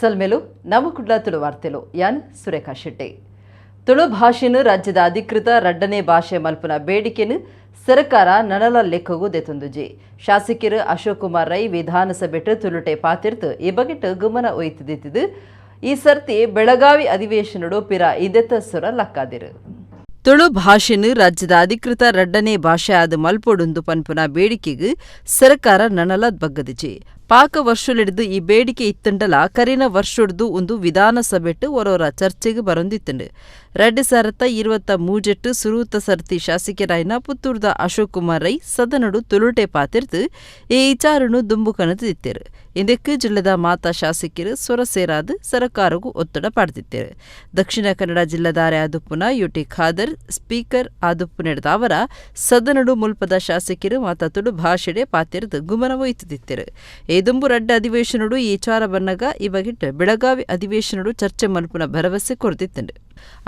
ಸೊಲ್ಮೆಲು. ನಮ್ಮ ಕುಡ್ಲ ತುಳು ವಾರ್ತೆಲು. ಯಾನ್ ಸುರೇಖಾ ಶೆಟ್ಟಿ. ತುಳು ಭಾಷೆನು ರಾಜ್ಯದ ಅಧಿಕೃತ ರಡ್ಡನೇ ಭಾಷೆ ಮಲ್ಪುನ ಬೇಡಿಕೆನು ಸರ್ಕಾರ ನನಲ ಲೆಕ್ಕಗೂ ದೆತೊಂದುಜಿ. ಶಾಸಕರು ಅಶೋಕ್ ಕುಮಾರ್ ರೈ ವಿಧಾನಸಭೆಟ್ ತುಳುಟೆ ಪಾತೆರ್ತು ಈ ಬಗೆಟ್ ಗುಮನ ಒಯ್ತುದಿತ್ತಿದ್ದು, ಈ ಸರ್ತಿ ಬೆಳಗಾವಿ ಅಧಿವೇಶನಡು ಪಿರ ಇದೆತ್ತ ಸುರ ಲಕ್ಕಾದಿರು. ತುಳು ಭಾಷೆನು ರಾಜ್ಯದ ಅಧಿಕೃತ ರಡ್ಡನೇ ಭಾಷೆ ಆದ್ ಮಲ್ಪೊಡುಂದು ಪನ್ಪುನ ಬೇಡಿಕೆಗ್ ಸರ್ಕಾರ ನನಲ ಬಗ್ಗದಿಜಿ. ಪಾಕ ವರ್ಷೊಲಿಡ್ದ್ ಈ ಬೇಡಿಕೆ ಇತ್ತುಂಡಲ ಕರಿನ ವರ್ಷೊಡ್ದು ಉಂದು ವಿಧಾನಸಭೆಟ್ ಒರೋರ ಚರ್ಚೆಗ್ ಬರೊಂದಿತ್ತುಂಡು. 2023ಟ್ ಸುರೂತ ಸರ್ತಿ ಶಾಸಕೆರಾಯಿನ ಪುತ್ತೂರ್ದ ಅಶೋಕ್ ಕುಮಾರ್ ರೈ ಸದನಡು ತುಳುಟೆ ಪಾತೆರ್ದು ಈ ಇಚಾರನು ದುಂಬು ಕನತಿತ್ತೆರ್. ಇಂದೆಕ್ ಜಿಲ್ಲೆದ ಮಾತಾ ಶಾಸಕರು ಸ್ವರ ಸೇರಾದ್ ಸರಕಾರಗು ಒತ್ತಡ ಪಾಡ್ದಿತ್ತೆರ್. ದಕ್ಷಿಣ ಕನ್ನಡ ಜಿಲ್ಲೆದಾರೆ ಆದುಪ್ಪುನ ಯುಟಿ ಖಾದರ್ ಸ್ಪೀಕರ್ ಆದುಪ್ಪುನೆಡ್ದಾವರ ಸದನಡು ಮುಲ್ಪದ ಶಾಸಕರು ಮಾತಾ ತುಳು ಭಾಷೆಡೆ ಪಾತೆರ್ದು ಗುಮನ ಒಯ್ತುದಿತ್ತೆರ್. ದುಂಬು ರಡ್ಡ್ ಅಧಿವೇಶನಡು ಈ ವಿಚಾರ ಬನ್ನಗ ಈ ಬಗೆಟ್ ಬೆಳಗಾವಿ ಅಧಿವೇಶನಡು ಚರ್ಚೆ ಮಲ್ಪುನ ಭರವಸೆ ಕೊರ್ದಿತ್ತುಂಡು.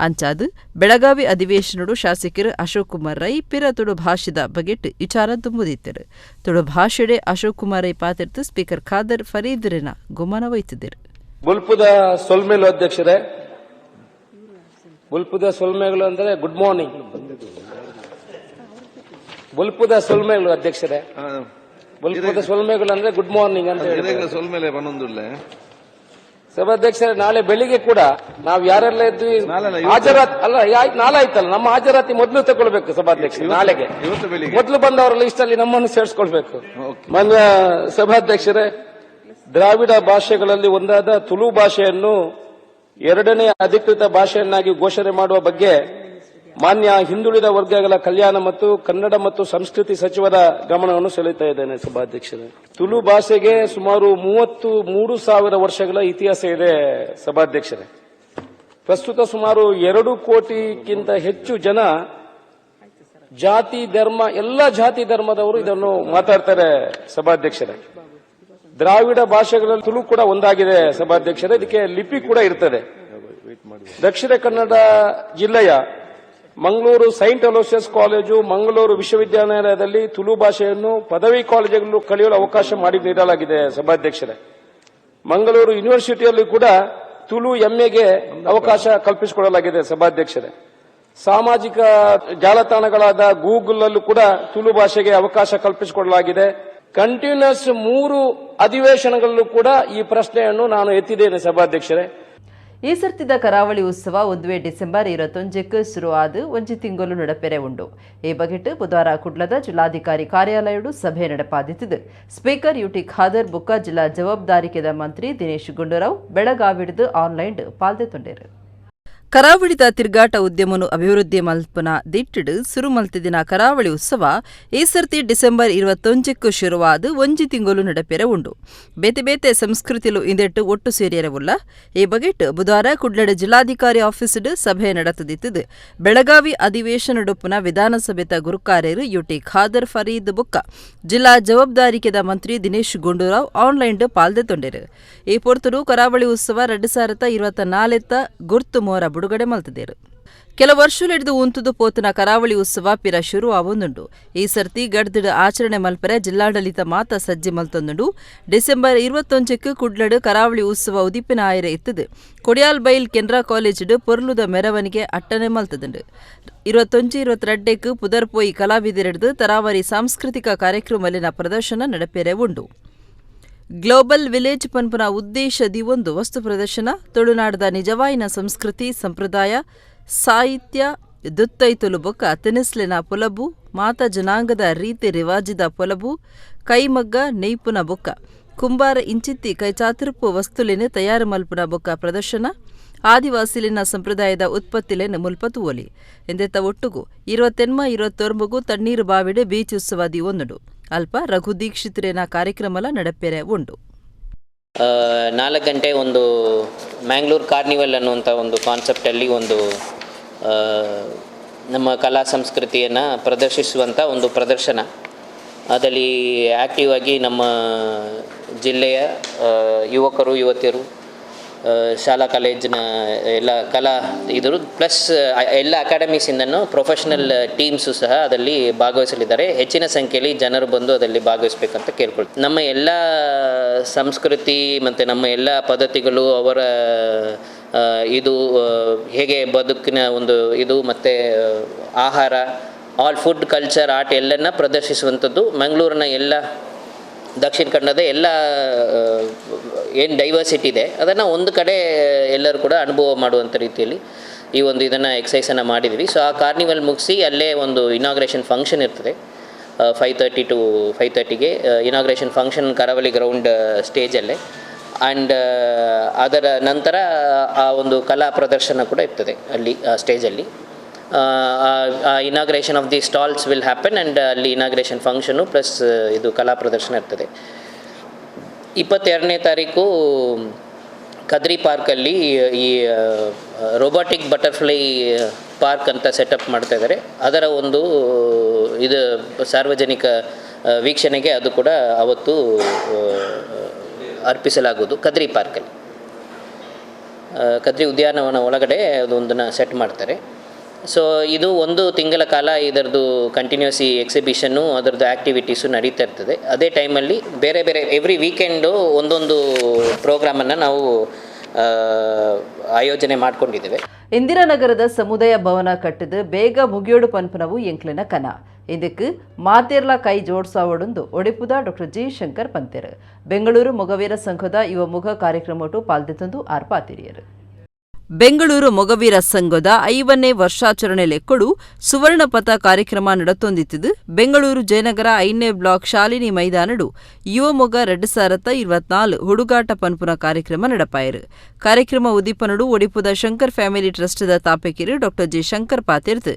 ಅಂಚಾದ್ ಬೆಳಗಾವಿ ಅಧಿವೇಶನಡು ಶಾಸಕರು ಅಶೋಕ್ ಕುಮಾರ್ ರೈ ಪಿರ ತುಳು ಭಾಷೆದ ಬಗೆಟ್ ವಿಚಾರ ದುಂಬುದಿತ್ತೆರ್. ತುಳು ಭಾಷೆಡೆ ಅಶೋಕ್ ಕುಮಾರ್ ರೈ ಪಾತೆರ್ದು ಸ್ಪೀಕರ್ ಖಾದರ್ ಫರೀದ್ರೆನ ಗುಮನ ಒಯ್ತುದೆರ್. ಬೊಲ್ಪುದ ಸೊಲ್ಮೆಲು ಅಧ್ಯಕ್ಷರೇ. ಬೊಲ್ಪುದ ಸೊಲ್ಮೆಗಳು ಅಂದ್ರೆ ಗುಡ್ ಮಾರ್ನಿಂಗ್. ಬೊಲ್ಪುದ ಸೊಲ್ಮೆಗಳು ಅಧ್ಯಕ್ಷರೇ. ಬೊಲ್ಪುದ ಸೊಲ್ಮೆಗಳು ಅಂದ್ರೆ ಗುಡ್ ಮಾರ್ನಿಂಗ್ ಅಂತ ಹೇಳಿ. ಇರೆಗ್ಲ ಸೊಲ್ಮೆಲೆ ಪನೊಂದುಲ್ಲೆ. ಸಭಾಧ್ಯಕ್ಷರೇ, ನಾಳೆ ಬೆಳಿಗ್ಗೆ ಕೂಡ ನಾವು ಯಾರೆಲ್ಲ ಇದ್ವಿ ನಾಳೆ ಅಲ್ಲ, ಇವತ್ತು. ಹಾಜರಾತಿ ಅಲ್ಲ, ನಾಳೆ ಆಯ್ತಲ್ಲ, ನಮ್ಮ ಹಾಜರಾತಿ ಮೊದಲು ತಗೊಳ್ಬೇಕು ಸಭಾಧ್ಯಕ್ಷ ನಾಳೆಗೆ. ಇವತ್ತು ಬೆಳಿಗ್ಗೆ. ಮೊದಲು ಬಂದವರ ಲಿಸ್ಟ್ ಅಲ್ಲಿ ನಮ್ಮನ್ನು ಸೇರಿಸ್ಕೊಳ್ಬೇಕು. ಓಕೆ. ಮಾನ್ಯ ಸಭಾಧ್ಯಕ್ಷರೇ, ದ್ರಾವಿಡ ಭಾಷೆಗಳಲ್ಲಿ ಒಂದಾದ ತುಳು ಭಾಷೆಯನ್ನು ಎರಡನೇ ಅಧಿಕೃತ ಭಾಷೆಯನ್ನಾಗಿ ಘೋಷಣೆ ಮಾಡುವ ಬಗ್ಗೆ ಮಾನ್ಯ ಹಿಂದುಳಿದ ವರ್ಗಗಳ ಕಲ್ಯಾಣ ಮತ್ತು ಕನ್ನಡ ಮತ್ತು ಸಂಸ್ಕೃತಿ ಸಚಿವರ ಗಮನವನ್ನು ಸೆಳೆಯುತ್ತಾ ಇದ್ದೇನೆ ಸಭಾಧ್ಯಕ್ಷರೇ. ತುಳು ಭಾಷೆಗೆ ಸುಮಾರು 33,000 ವರ್ಷಗಳ ಇತಿಹಾಸ ಇದೆ ಸಭಾಧ್ಯಕ್ಷರೇ. ಪ್ರಸ್ತುತ ಸುಮಾರು 2 ಕೋಟಿಗಿಂತ ಹೆಚ್ಚು ಜನ, ಜಾತಿ ಧರ್ಮ, ಎಲ್ಲ ಜಾತಿ ಧರ್ಮದವರು ಇದನ್ನು ಮಾತಾಡ್ತಾರೆ ಸಭಾಧ್ಯಕ್ಷರೇ. ದ್ರಾವಿಡ ಭಾಷೆಗಳಲ್ಲಿ ತುಳು ಕೂಡ ಒಂದಾಗಿದೆ ಸಭಾಧ್ಯಕ್ಷರೇ. ಇದಕ್ಕೆ ಲಿಪಿ ಕೂಡ ಇರ್ತದೆ. ದಕ್ಷಿಣ ಕನ್ನಡ ಜಿಲ್ಲೆಯ Mangaluru Saint Aloysius college, Mangaluru ವಿಶ್ವವಿದ್ಯಾನಿಲಯದಲ್ಲಿ ತುಳು ಭಾಷೆಯನ್ನು ಪದವಿ ಕಾಲೇಜುಗಳು ಕಲಿಯಲು ಅವಕಾಶ ಮಾಡಿ ನೀಡಲಾಗಿದೆ ಸಭಾಧ್ಯಕ್ಷರೇ. ಮಂಗಳೂರು ಯೂನಿವರ್ಸಿಟಿಯಲ್ಲಿ ಕೂಡ ತುಳು ಎಂಎಗೆ ಅವಕಾಶ ಕಲ್ಪಿಸಿಕೊಡಲಾಗಿದೆ ಸಭಾಧ್ಯಕ್ಷರೇ. ಸಾಮಾಜಿಕ ಜಾಲತಾಣಗಳಾದ ಗೂಗಲ್ ಅಲ್ಲೂ ಕೂಡ ತುಳು ಭಾಷೆಗೆ ಅವಕಾಶ ಕಲ್ಪಿಸಿಕೊಡಲಾಗಿದೆ. ಕಂಟಿನ್ಯೂಸ್ ಮೂರು ಅಧಿವೇಶನಗಳಲ್ಲೂ ಕೂಡ ಈ ಪ್ರಶ್ನೆಯನ್ನು ನಾನು ಎತ್ತಿದ್ದೇನೆ ಸಭಾಧ್ಯಕ್ಷರೇ. ಈ ಸರ್ತಿದ ಕರಾವಳಿ ಉತ್ಸವ ಒಂದುವೆ ಡಿಸೆಂಬರ್ 21ಕ್ಕೆ ಶುರುವಾದ ಒಂಜಿ ತಿಂಗಳು ನಡಪೆರೆ ಉಂಡು. ಈ ಬಗೆಟ್ ಬುಧವಾರ ಕುಡ್ಲದ ಜಿಲ್ಲಾಧಿಕಾರಿ ಕಾರ್ಯಾಲಯಡು ಸಭೆ ನಡೆಪಾದಿತ್ತಿದೆ. ಸ್ಪೀಕರ್ ಯುಟಿ ಖಾದರ್ ಬೊಕ್ಕ ಜಿಲ್ಲಾ ಜವಾಬ್ದಾರಿಕೆದ ಮಂತ್ರಿ ದಿನೇಶ್ ಗುಂಡೂರಾವ್ ಬೆಳಗಾವಿಡ್ದು ಆನ್ಲೈನ್ ಪಾಲ್ದೆ ತೊಂಡೇರು. ಕರಾವಳಿದ ತಿರ್ಗಾಟ ಉದ್ಯಮನು ಅಭಿವೃದ್ಧಿ ಮಲ್ಪುನ ದಿಟ್ಟಿಡ್ ಸುರು ಮಲ್ತಿದಿನ ಕರಾವಳಿ ಉತ್ಸವ ಈ ಸರ್ತಿ ಡಿಸೆಂಬರ್ 21ಕ್ಕೂ ಶುರುವಾದ ಒಂಜಿ ತಿಂಗಳು ನಡಪೆರೆ ಉಂಡು. ಬೇತೆ ಬೇತೆ ಸಂಸ್ಕೃತಿಲು ಇಂದೆಟ್ಟು ಒಟ್ಟು ಸೇರಿಯರವುಲ್ಲ. ಈ ಬಗೆಟ್ ಬುಧವಾರ ಕುಡ್ಲಡ್ ಜಿಲ್ಲಾಧಿಕಾರಿ ಆಫೀಸ್ಡ್ ಸಭೆ ನಡತದಿತ್ತದು. ಬೆಳಗಾವಿ ಅಧಿವೇಶನಡೊಪ್ಪುನ ವಿಧಾನಸಭೆತ ಗುರುಕಾರ್ಯರು ಯುಟಿ ಖಾದರ್ ಫರೀದ್ ಬೊಕ್ಕ ಜಿಲ್ಲಾ ಜವಾಬ್ದಾರಿಕೆದ ಮಂತ್ರಿ ದಿನೇಶ್ ಗುಂಡೂರಾವ್ ಆನ್ಲೈನ್ ಪಾಲ್ದೆ ತೊಂಡೆರು. ಈ ಪೊರ್ತುಡು ಕರಾವಳಿ ಉತ್ಸವ 2024ತ್ತ ಗುರ್ತು ಮೋರ ಬಿಡುಗಡೆ ಮಲ್ತದೇರು. ಕೆಲ ವರ್ಷಲಿಡ್ದು ಉಂತುದು ಪೋತುನ ಕರಾವಳಿ ಉತ್ಸವ ಪಿರ ಶುರು ಆವೊಂದುಂಡು. ಈ ಸರ್ತಿ ಗಡ್ದಿಡ್ ಆಚರಣೆ ಮಲ್ಪರೆ ಜಿಲ್ಲಾಡಳಿತ ಮಾತ ಸಜ್ಜೆ ಮಲ್ತೊಂದುಂಡು. ಡಿಸೆಂಬರ್ 21ಕ್ಕೆ ಕುಡ್ಲಡ್ ಕರಾವಳಿ ಉತ್ಸವ ಉದಿಪಿನ ಆಯರೆ ಇತ್ತದು. ಕೊಡಿಯಾಲ್ ಬೈಲ್ ಕೆನರಾ ಕಾಲೇಜಿಡ್ ಪೊರ್ಲುದ ಮೆರವಣಿಗೆ ಅಟ್ಟನೆ ಮಲ್ತದುಂಡು. 21, 22ಕ್ ಪುದರ್ಪೋಯಿ ಕಲಾವಿದರೆಡ್ದು ತರಾವರಿ ಸಾಂಸ್ಕೃತಿಕ ಕಾರ್ಯಕ್ರಮಲಿನ ಪ್ರದರ್ಶನ ನಡಪೆರೆ ಉಂಡು. ಗ್ಲೋಬಲ್ ವಿಲೇಜ್ ಪನ್ಪುನ ಉದ್ದೇಶದಿ ಒಂದು ವಸ್ತು ಪ್ರದರ್ಶನ, ತುಳುನಾಡದ ನಿಜವಾಯಿನ ಸಂಸ್ಕೃತಿ, ಸಂಪ್ರದಾಯ, ಸಾಹಿತ್ಯ, ದುತ್ತೈತುಲು ಬೊಕ್ಕ ತಿನಿಸ್ಲಿನ ಪೊಲಬು, ಮಾತ ಜನಾಂಗದ ರೀತಿ ರಿವಾಜಿದ ಪೊಲಬು, ಕೈಮಗ್ಗ ನೆಯ್ಪುನ ಬೊಕ್ಕ ಕುಂಬಾರ ಇಂಚಿತ್ತಿ ಕೈಚಾತಿರ್ಪು ವಸ್ತುಲಿನ ತಯಾರು ಮಲ್ಪುನ ಬೊಕ್ಕ ಪ್ರದರ್ಶನ, ಆದಿವಾಸಿಲಿನ ಸಂಪ್ರದಾಯದ ಉತ್ಪತ್ತಿಲೆನ್ ಮುಲ್ಪ ತೂವೊಲಿ. ಇಂದೆತ್ತ ಒಟ್ಟುಗು 28, 29ಗು ತಣ್ಣೀರು ಬಾವಿಡ್ ಬೀಚ್ ಉತ್ಸವ ಒಂದುಂಡು. ಅಲ್ಪ ರಘು ದೀಕ್ಷಿತರೇನ ಕಾರ್ಯಕ್ರಮಲ ನಡಪೆರೆ ಉಂಡು. 4 ಗಂಟೆ ಒಂದು ಮ್ಯಾಂಗ್ಳೂರ್ ಕಾರ್ನಿವಲ್ ಅನ್ನುವಂಥ ಒಂದು ಕಾನ್ಸೆಪ್ಟಲ್ಲಿ ಒಂದು ನಮ್ಮ ಕಲಾ ಸಂಸ್ಕೃತಿಯನ್ನು ಪ್ರದರ್ಶಿಸುವಂಥ ಒಂದು ಪ್ರದರ್ಶನ. ಅದರಲ್ಲಿ ಆ್ಯಕ್ಟಿವ್ ಆಗಿ ನಮ್ಮ ಜಿಲ್ಲೆಯ ಯುವಕರು, ಯುವತಿಯರು ಶಾಲಾ ಕಾಲೇಜಿನ ಎಲ್ಲ ಕಲಾ ಇದ್ರು ಪ್ಲಸ್ ಎಲ್ಲ ಅಕಾಡೆಮೀಸಿಂದನೂ ಪ್ರೊಫೆಷನಲ್ ಟೀಮ್ಸು ಸಹ ಅದರಲ್ಲಿ ಭಾಗವಹಿಸಲಿದ್ದಾರೆ. ಹೆಚ್ಚಿನ ಸಂಖ್ಯೆಯಲ್ಲಿ ಜನರು ಬಂದು ಅದರಲ್ಲಿ ಭಾಗವಹಿಸಬೇಕಂತ ಕೇಳ್ಕೊಳ್ತೀವಿ. ನಮ್ಮ ಎಲ್ಲ ಸಂಸ್ಕೃತಿ ಮತ್ತು ನಮ್ಮ ಎಲ್ಲ ಪದ್ಧತಿಗಳು, ಅವರ ಇದು ಹೇಗೆ ಬದುಕಿನ ಒಂದು ಇದು ಮತ್ತು ಆಹಾರ, all food, culture, art ಎಲ್ಲನ್ನ ಪ್ರದರ್ಶಿಸುವಂಥದ್ದು. ಮಂಗಳೂರಿನ ಎಲ್ಲ, ದಕ್ಷಿಣ ಕನ್ನಡದ ಎಲ್ಲ ಏನು ಡೈವರ್ಸಿಟಿ ಇದೆ ಅದನ್ನು ಒಂದು ಕಡೆ ಎಲ್ಲರೂ ಕೂಡ ಅನುಭವ ಮಾಡುವಂಥ ರೀತಿಯಲ್ಲಿ ಈ ಒಂದು ಇದನ್ನು ಎಕ್ಸಸೈಸನ್ನು ಮಾಡಿದ್ವಿ. ಸೊ ಆ ಕಾರ್ನಿವಲ್ ಮುಗಿಸಿ ಅಲ್ಲೇ ಒಂದು ಇನಾಗ್ರೇಷನ್ ಫಂಕ್ಷನ್ ಇರ್ತದೆ. 5:30 ಟು 5:30ಗೆ ಇನಾಗ್ರೇಷನ್ ಫಂಕ್ಷನ್ ಕರಾವಳಿ ಗ್ರೌಂಡ್ ಸ್ಟೇಜಲ್ಲೇ. ಆ್ಯಂಡ್ ಅದರ ನಂತರ ಆ ಒಂದು ಕಲಾ ಪ್ರದರ್ಶನ ಕೂಡ ಇರ್ತದೆ ಅಲ್ಲಿ ಸ್ಟೇಜಲ್ಲಿ. Inauguration of the stalls will happen and ಅಲ್ಲಿ inauguration function plus ಇದು ಕಲಾ ಪ್ರದರ್ಶನ ಇರ್ತದೆ. 22ನೇ ತಾರೀಕು ಕದ್ರಿ ಪಾರ್ಕಲ್ಲಿ ಈ robotic butterfly park ಅಂತ ಸೆಟಪ್ ಮಾಡ್ತಾ ಇದ್ದಾರೆ. ಅದರ ಒಂದು ಇದು ಸಾರ್ವಜನಿಕ ವೀಕ್ಷಣೆಗೆ ಅದು ಕೂಡ ಅವತ್ತು ಅರ್ಪಿಸಲಾಗುವುದು. ಕದ್ರಿ ಪಾರ್ಕಲ್ಲಿ, ಕದ್ರಿ ಉದ್ಯಾನವನ ಒಳಗಡೆ ಅದೊಂದನ್ನು ಸೆಟ್ ಮಾಡ್ತಾರೆ. ಸೊ ಇದು ಒಂದು ತಿಂಗಳ ಕಾಲ ಇದರದ್ದು ಕಂಟಿನ್ಯೂಸ್ ಈ ಎಕ್ಸಿಬಿಷನ್ನು, ಅದರದ್ದು ಆ್ಯಕ್ಟಿವಿಟೀಸು ನಡೀತಾ ಇರ್ತದೆ. ಅದೇ ಟೈಮಲ್ಲಿ ಬೇರೆ ಬೇರೆ ಎವ್ರಿ ವೀಕೆಂಡು ಒಂದೊಂದು ಪ್ರೋಗ್ರಾಮನ್ನು ನಾವು ಆಯೋಜನೆ ಮಾಡಿಕೊಂಡಿದ್ದೇವೆ. ಇಂದಿರಾನಗರದ ಸಮುದಾಯ ಭವನ ಕಟ್ಟದು ಬೇಗ ಮುಗಿಯೋಡು ಪನ್ಪನವು ಎಂಕ್ಲಿನ ಕನ. ಇದಕ್ಕೆ ಮಾತೇರ್ಲಾ ಕೈ ಜೋಡ್ಸಾವೊಡೊಂದು ಒಡಿಪುದ ಡಾಕ್ಟರ್ ಜಿ ಶಂಕರ್ ಪಂತೆರ್. ಬೆಂಗಳೂರು ಮೊಗವೀರ ಸಂಘದ ಯುವ ಮುಖ ಕಾರ್ಯಕ್ರಮಟು ಪಾಲ್ದೆತಂದು ಆರ್ಪಾತಿರಿಯರು. ಬೆಂಗಳೂರು ಮೊಗವೀರ ಸಂಘದ 50ನೇ ವರ್ಷಾಚರಣೆ ಲೆಕ್ಕಡು ಸುವರ್ಣಪಥ ಕಾರ್ಯಕ್ರಮ ನಡತೊಂದಿತ್ತಿದ್ದು, ಬೆಂಗಳೂರು ಜಯನಗರ 5ನೇ ಬ್ಲಾಕ್ ಶಾಲಿನಿ ಮೈದಾನಡು ಯುವ ಮೊಗ 2024 ಹುಡುಗಾಟ ಪನ್ಪುನ ಕಾರ್ಯಕ್ರಮ ನಡಪಾಯರು. ಕಾರ್ಯಕ್ರಮ ಉದ್ದೀಪನಡು ಒಡಿಪುದ ಶಂಕರ್ ಫ್ಯಾಮಿಲಿ ಟ್ರಸ್ಟ್ದ ತಾಪಕಿರು ಡಾಕ್ಟರ್ ಜಿ ಶಂಕರ್ ಪಾತೆರ್ದು,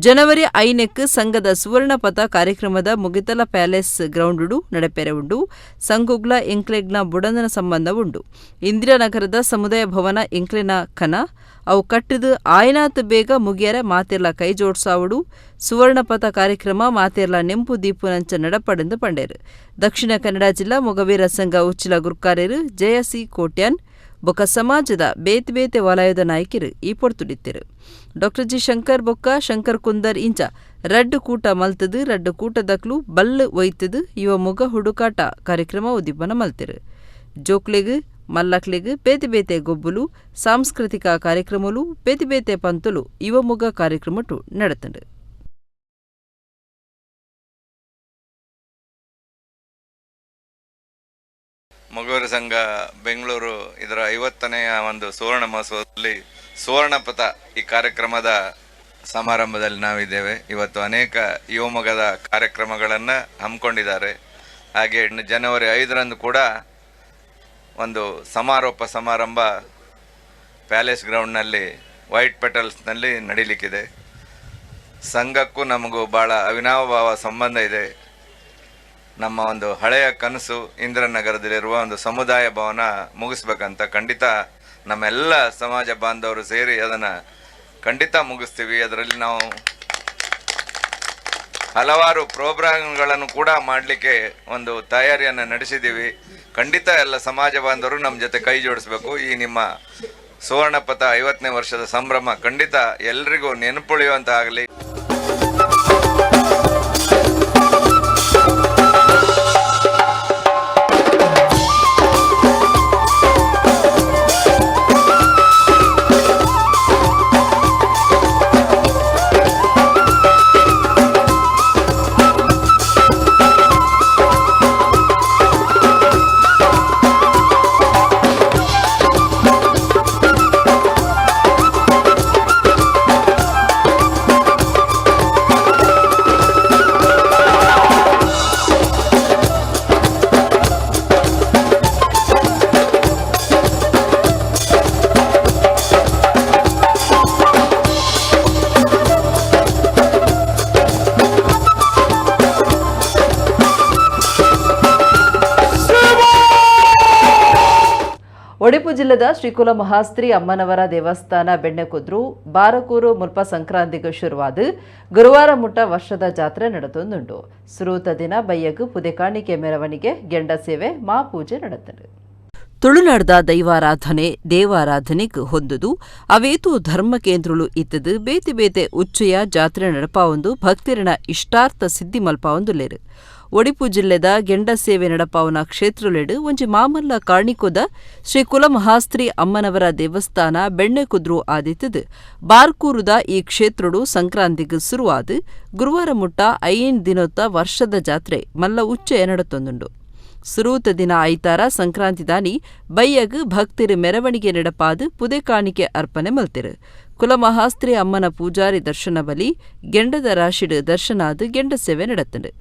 ಜನವರಿ 5ಕ್ಕೆ ಸಂಘದ ಸುವರ್ಣಪಥ ಕಾರ್ಯಕ್ರಮದ ಮುಗಿತಲ ಪ್ಯಾಲೇಸ್ ಗ್ರೌಂಡುಡು ನಡಪೆರೆ ಉಂಡು. ಸಂಘುಗ್ಲ ಎಂಕ್ಲೆಗ್ನ ಬುಡಂದನ ಸಂಬಂಧ ಉಂಡು. ಇಂದಿರಾನಗರದ ಸಮುದಾಯ ಭವನ ಎಂಕ್ಲೆನ ಕನ. ಅವು ಕಟ್ಟಿದು ಆಯ್ನಾತ್ ಬೇಗ ಮುಗಿಯರ ಮಾತೆರ್ಲ ಕೈ ಜೋಡ್ಸಾವಡು. ಸುವರ್ಣಪಥ ಕಾರ್ಯಕ್ರಮ ಮಾತೆರ್ಲ ನೆಂಪು ದೀಪುನಂಚ ನಡಪಡೆಂದು ಪಂಡೇರು. ದಕ್ಷಿಣ ಕನ್ನಡ ಜಿಲ್ಲಾ ಮೊಗವೀರ ಸಂಘ ಉಚ್ಚಿಲ ಗುರ್ಕಾರ್ಯರು ಜಯಸಿ ಕೋಟ್ಯಾನ್ ಬೊಕ್ಕ ಸಮಾಜದ ಬೇತೆ ಬೇತೆ ವಲಯದ ನಾಯಕರು ಈ ಪೊರ್ತುಡಿತ್ತೆರು. ಡಾಕ್ಟರ್ ಜಿ ಶಂಕರ್ ಬೊಕ್ಕ ಶಂಕರ್ ಕುಂದರ್ ಇಂಚ ರಡ್ಡು ಕೂಟ ಮಲ್ತದು, ರಡ್ಡು ಕೂಟದಕ್ಲು ಬಲ್ಲು ಒಯ್ತದು ಯುವ ಮೊಗ ಹುಡುಕಾಟ ಕಾರ್ಯಕ್ರಮ ಉದ್ದೀಪನ ಮಲ್ತೆರು. ಜೋಕ್ಲೆಗ್ ಮಲ್ಲಕ್ಲೆಗ್ ಬೇತೆ ಬೇತೆ ಗೊಬ್ಬುಲು, ಸಾಂಸ್ಕೃತಿಕ ಕಾರ್ಯಕ್ರಮಲು, ಬೇತೆ ಬೇತೆ ಪಂತುಲು ಯುವ ಮೊಗ ಕಾರ್ಯಕ್ರಮಟು ನಡತಂಡು. ಮೊಗವೀರ ಸಂಘ ಬೆಂಗಳೂರು ಇದರ 50ನೆಯ ಒಂದು ಸುವರ್ಣ ಮಹೋತ್ಸವದಲ್ಲಿ ಸುವರ್ಣಪಥ ಈ ಕಾರ್ಯಕ್ರಮದ ಸಮಾರಂಭದಲ್ಲಿ ನಾವಿದ್ದೇವೆ. ಇವತ್ತು ಅನೇಕ ಯುವಮೊಗದ ಕಾರ್ಯಕ್ರಮಗಳನ್ನು ಹಮ್ಮಿಕೊಂಡಿದ್ದಾರೆ. ಹಾಗೆ ಇನ್ನು ಜನವರಿ 5ರಂದು ಕೂಡ ಒಂದು ಸಮಾರೋಪ ಸಮಾರಂಭ ಪ್ಯಾಲೇಸ್ ಗ್ರೌಂಡ್ನಲ್ಲಿ ವೈಟ್ ಪೆಟಲ್ಸ್ನಲ್ಲಿ ನಡೀಲಿಕ್ಕಿದೆ. ಸಂಘಕ್ಕೂ ನಮಗೂ ಭಾಳ ಅವಿನಾವಭಾವ ಸಂಬಂಧ ಇದೆ. ನಮ್ಮ ಒಂದು ಹಳೆಯ ಕನಸು ಇಂದಿರಾನಗರದಲ್ಲಿರುವ ಒಂದು ಸಮುದಾಯ ಭವನ ಮುಗಿಸ್ಬೇಕಂತ ಖಂಡಿತ ನಮ್ಮೆಲ್ಲ ಸಮಾಜ ಬಾಂಧವರು ಸೇರಿ ಅದನ್ನು ಖಂಡಿತ ಮುಗಿಸ್ತೀವಿ. ಅದರಲ್ಲಿ ನಾವು ಹಲವಾರು ಪ್ರೋಗ್ರಾಮ್ಗಳನ್ನು ಕೂಡ ಮಾಡಲಿಕ್ಕೆ ಒಂದು ತಯಾರಿಯನ್ನು ನಡೆಸಿದ್ದೀವಿ. ಖಂಡಿತ ಎಲ್ಲ ಸಮಾಜ ಬಾಂಧವರು ನಮ್ಮ ಜೊತೆ ಕೈ ಜೋಡಿಸ್ಬೇಕು. ಈ ನಿಮ್ಮ ಸುವರ್ಣಪಥ 50ನೇ ವರ್ಷದ ಸಂಭ್ರಮ ಖಂಡಿತ ಎಲ್ರಿಗೂ ನೆನಪುಳಿಯುವಂತಾಗಲಿ. ಒಡಿಪು ಜಿಲ್ಲೆದ ಶ್ರೀಕುಲ ಮಹಾಸ್ತ್ರಿ ಅಮ್ಮನವರ ದೇವಸ್ಥಾನ ಬೆಣ್ಣೆಕುದ್ರು ಬಾರಕೂರು ಮುಲ್ಪ ಸಂಕ್ರಾಂತಿಗೆ ಶುರುವಾದ ಗುರುವಾರ ಮುಟ್ಟ ವರ್ಷದ ಜಾತ್ರೆ ನಡೆತೊಂದುಂಡು. ಸುರೂತ ದಿನ ಬಯ್ಯಗು ಪುದೆಕಾಣಿಕೆ ಮೆರವಣಿಗೆ, ಗೆಂಡ ಸೇವೆ, ಮಾ ಪೂಜೆ ನಡೆತರು. ತುಳುನಾಡ್ದ ದೈವಾರಾಧನೆ ದೇವಾರಾಧನೆಗ್ ಹೊಂದುದು ಅವೇತು ಧರ್ಮ ಕೇಂದ್ರಲು ಇತ್ತದು ಬೇತೆ ಬೇತೆ ಉಚ್ಚಯ ಜಾತ್ರೆ ನಡಪಾವೊಂದು ಭಕ್ತಿರನ ಇಷ್ಟಾರ್ಥ ಸಿದ್ಧಿ ಮಲ್ಪಾವೊಂದುಲ್ಲೆರ್. ಒಡಿಪು ಜಿಲ್ಲೆದ ಗೆಂಡ ಸೇವೆ ನಡಪಾವನ ಕ್ಷೇತ್ರಲೆಡ್ ಒಂಜಿ ಮಾಮಲ್ಲ ಕಾರ್ಣಿಕೊದ ಶ್ರೀ ಕುಲಮಹಾಸ್ತ್ರಿ ಅಮ್ಮನವರ ದೇವಸ್ಥಾನ ಬೆಣ್ಣೆಕುದ್ರು ಆದಿತ್ತದು ಬಾರ್ಕೂರುದ ಈ ಕ್ಷೇತ್ರಡು ಸಂಕ್ರಾಂತಿಗ್ ಸುರುವಾದ್ ಗುರುವಾರ ಮುಟ್ಟ 5 ದಿನೊತ್ತ ವರ್ಷದ ಜಾತ್ರೆ ಮಲ್ಲ ಉಚ್ಚಯ ನಡತೊಂದುಂಡು. ಸುರೂತ ದಿನ ಐತಾರ ಸಂಕ್ರಾಂತಿದಾನಿ ಬಯ್ಯಗ್ ಭಕ್ತಿರು ಮೆರವಣಿಗೆ ನಡಪಾದ್ ಪುದೆ ಕಾಣಿಕೆ ಅರ್ಪಣೆ ಮಲ್ತಿರು. ಕುಲಮಹಾಸ್ತ್ರಿ ಅಮ್ಮನ ಪೂಜಾರಿ ದರ್ಶನ ಬಲಿ ಗೆಂಡದ ರಾಶಿಡ್ ದರ್ಶನಾದ್ ಗೆಂಡ ಸೇವೆ ನಡತಂಡು.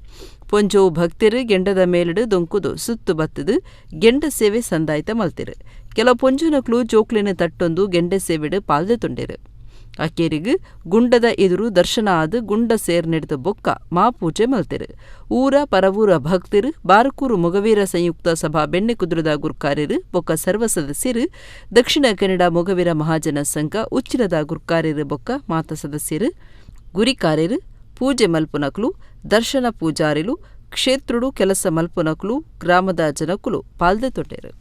ಪೊಂಜೋವು ಭಕ್ತಿರು ಗೆಂಡದ ಮೇಲಿಡು ದೊಂಕುದು ಸುತ್ತು ಬತ್ತದು ಗೆಂಡ ಸೇವೆ ಸಂದಾಯ್ತ ಮಲ್ತಿರು. ಕೆಲವು ಪೊಂಜುನಕ್ಲು ಜೋಕ್ಲಿನ ತಟ್ಟೊಂದು ಗೆಂಡೆ ಸೇವೆಡು ಪಾಲ್ದೆ ತೊಂಡೆರು. ಅಕೇರಿಗ್ ಗುಂಡದ ಎದುರು ದರ್ಶನ ಆದ್ ಗುಂಡ ಸೇರ್ ನೆಡ್ದು ಬೊಕ್ಕ ಮಾಪೂಜೆ ಮಲ್ತೆರು. ಊರ ಪರವೂರ ಭಕ್ತಿರು ಬಾರಕೂರು ಮೊಗವೀರ ಸಂಯುಕ್ತ ಸಭಾ ಬೆಣ್ಣೆಕುದುರದ ಗುರ್ಕಾರ್ಯರು ಬೊಕ್ಕ ಸರ್ವ ಸದಸ್ಯರು, ದಕ್ಷಿಣ ಕನ್ನಡ ಮೊಗವೀರ ಮಹಾಜನ ಸಂಘ ಉಚ್ಚಿಲದ ಗುರ್ಕಾರ್ಯರು ಬೊಕ್ಕ ಮಾತ ಸದಸ್ಯರು, ಗುರಿಕಾರ್ಯರು, ಪೂಜೆ ಮಲ್ಪುನಕ್ಲು, ದರ್ಶನ ಪೂಜಾರಿಲು, ಕ್ಷೇತ್ರುಡು ಕೆಲಸ ಮಲ್ಪುನಕ್ಲು, ಗ್ರಾಮದ ಜನಕುಲು ಪಾಲ್ದೆ ತೊಟ್ಟೆರು.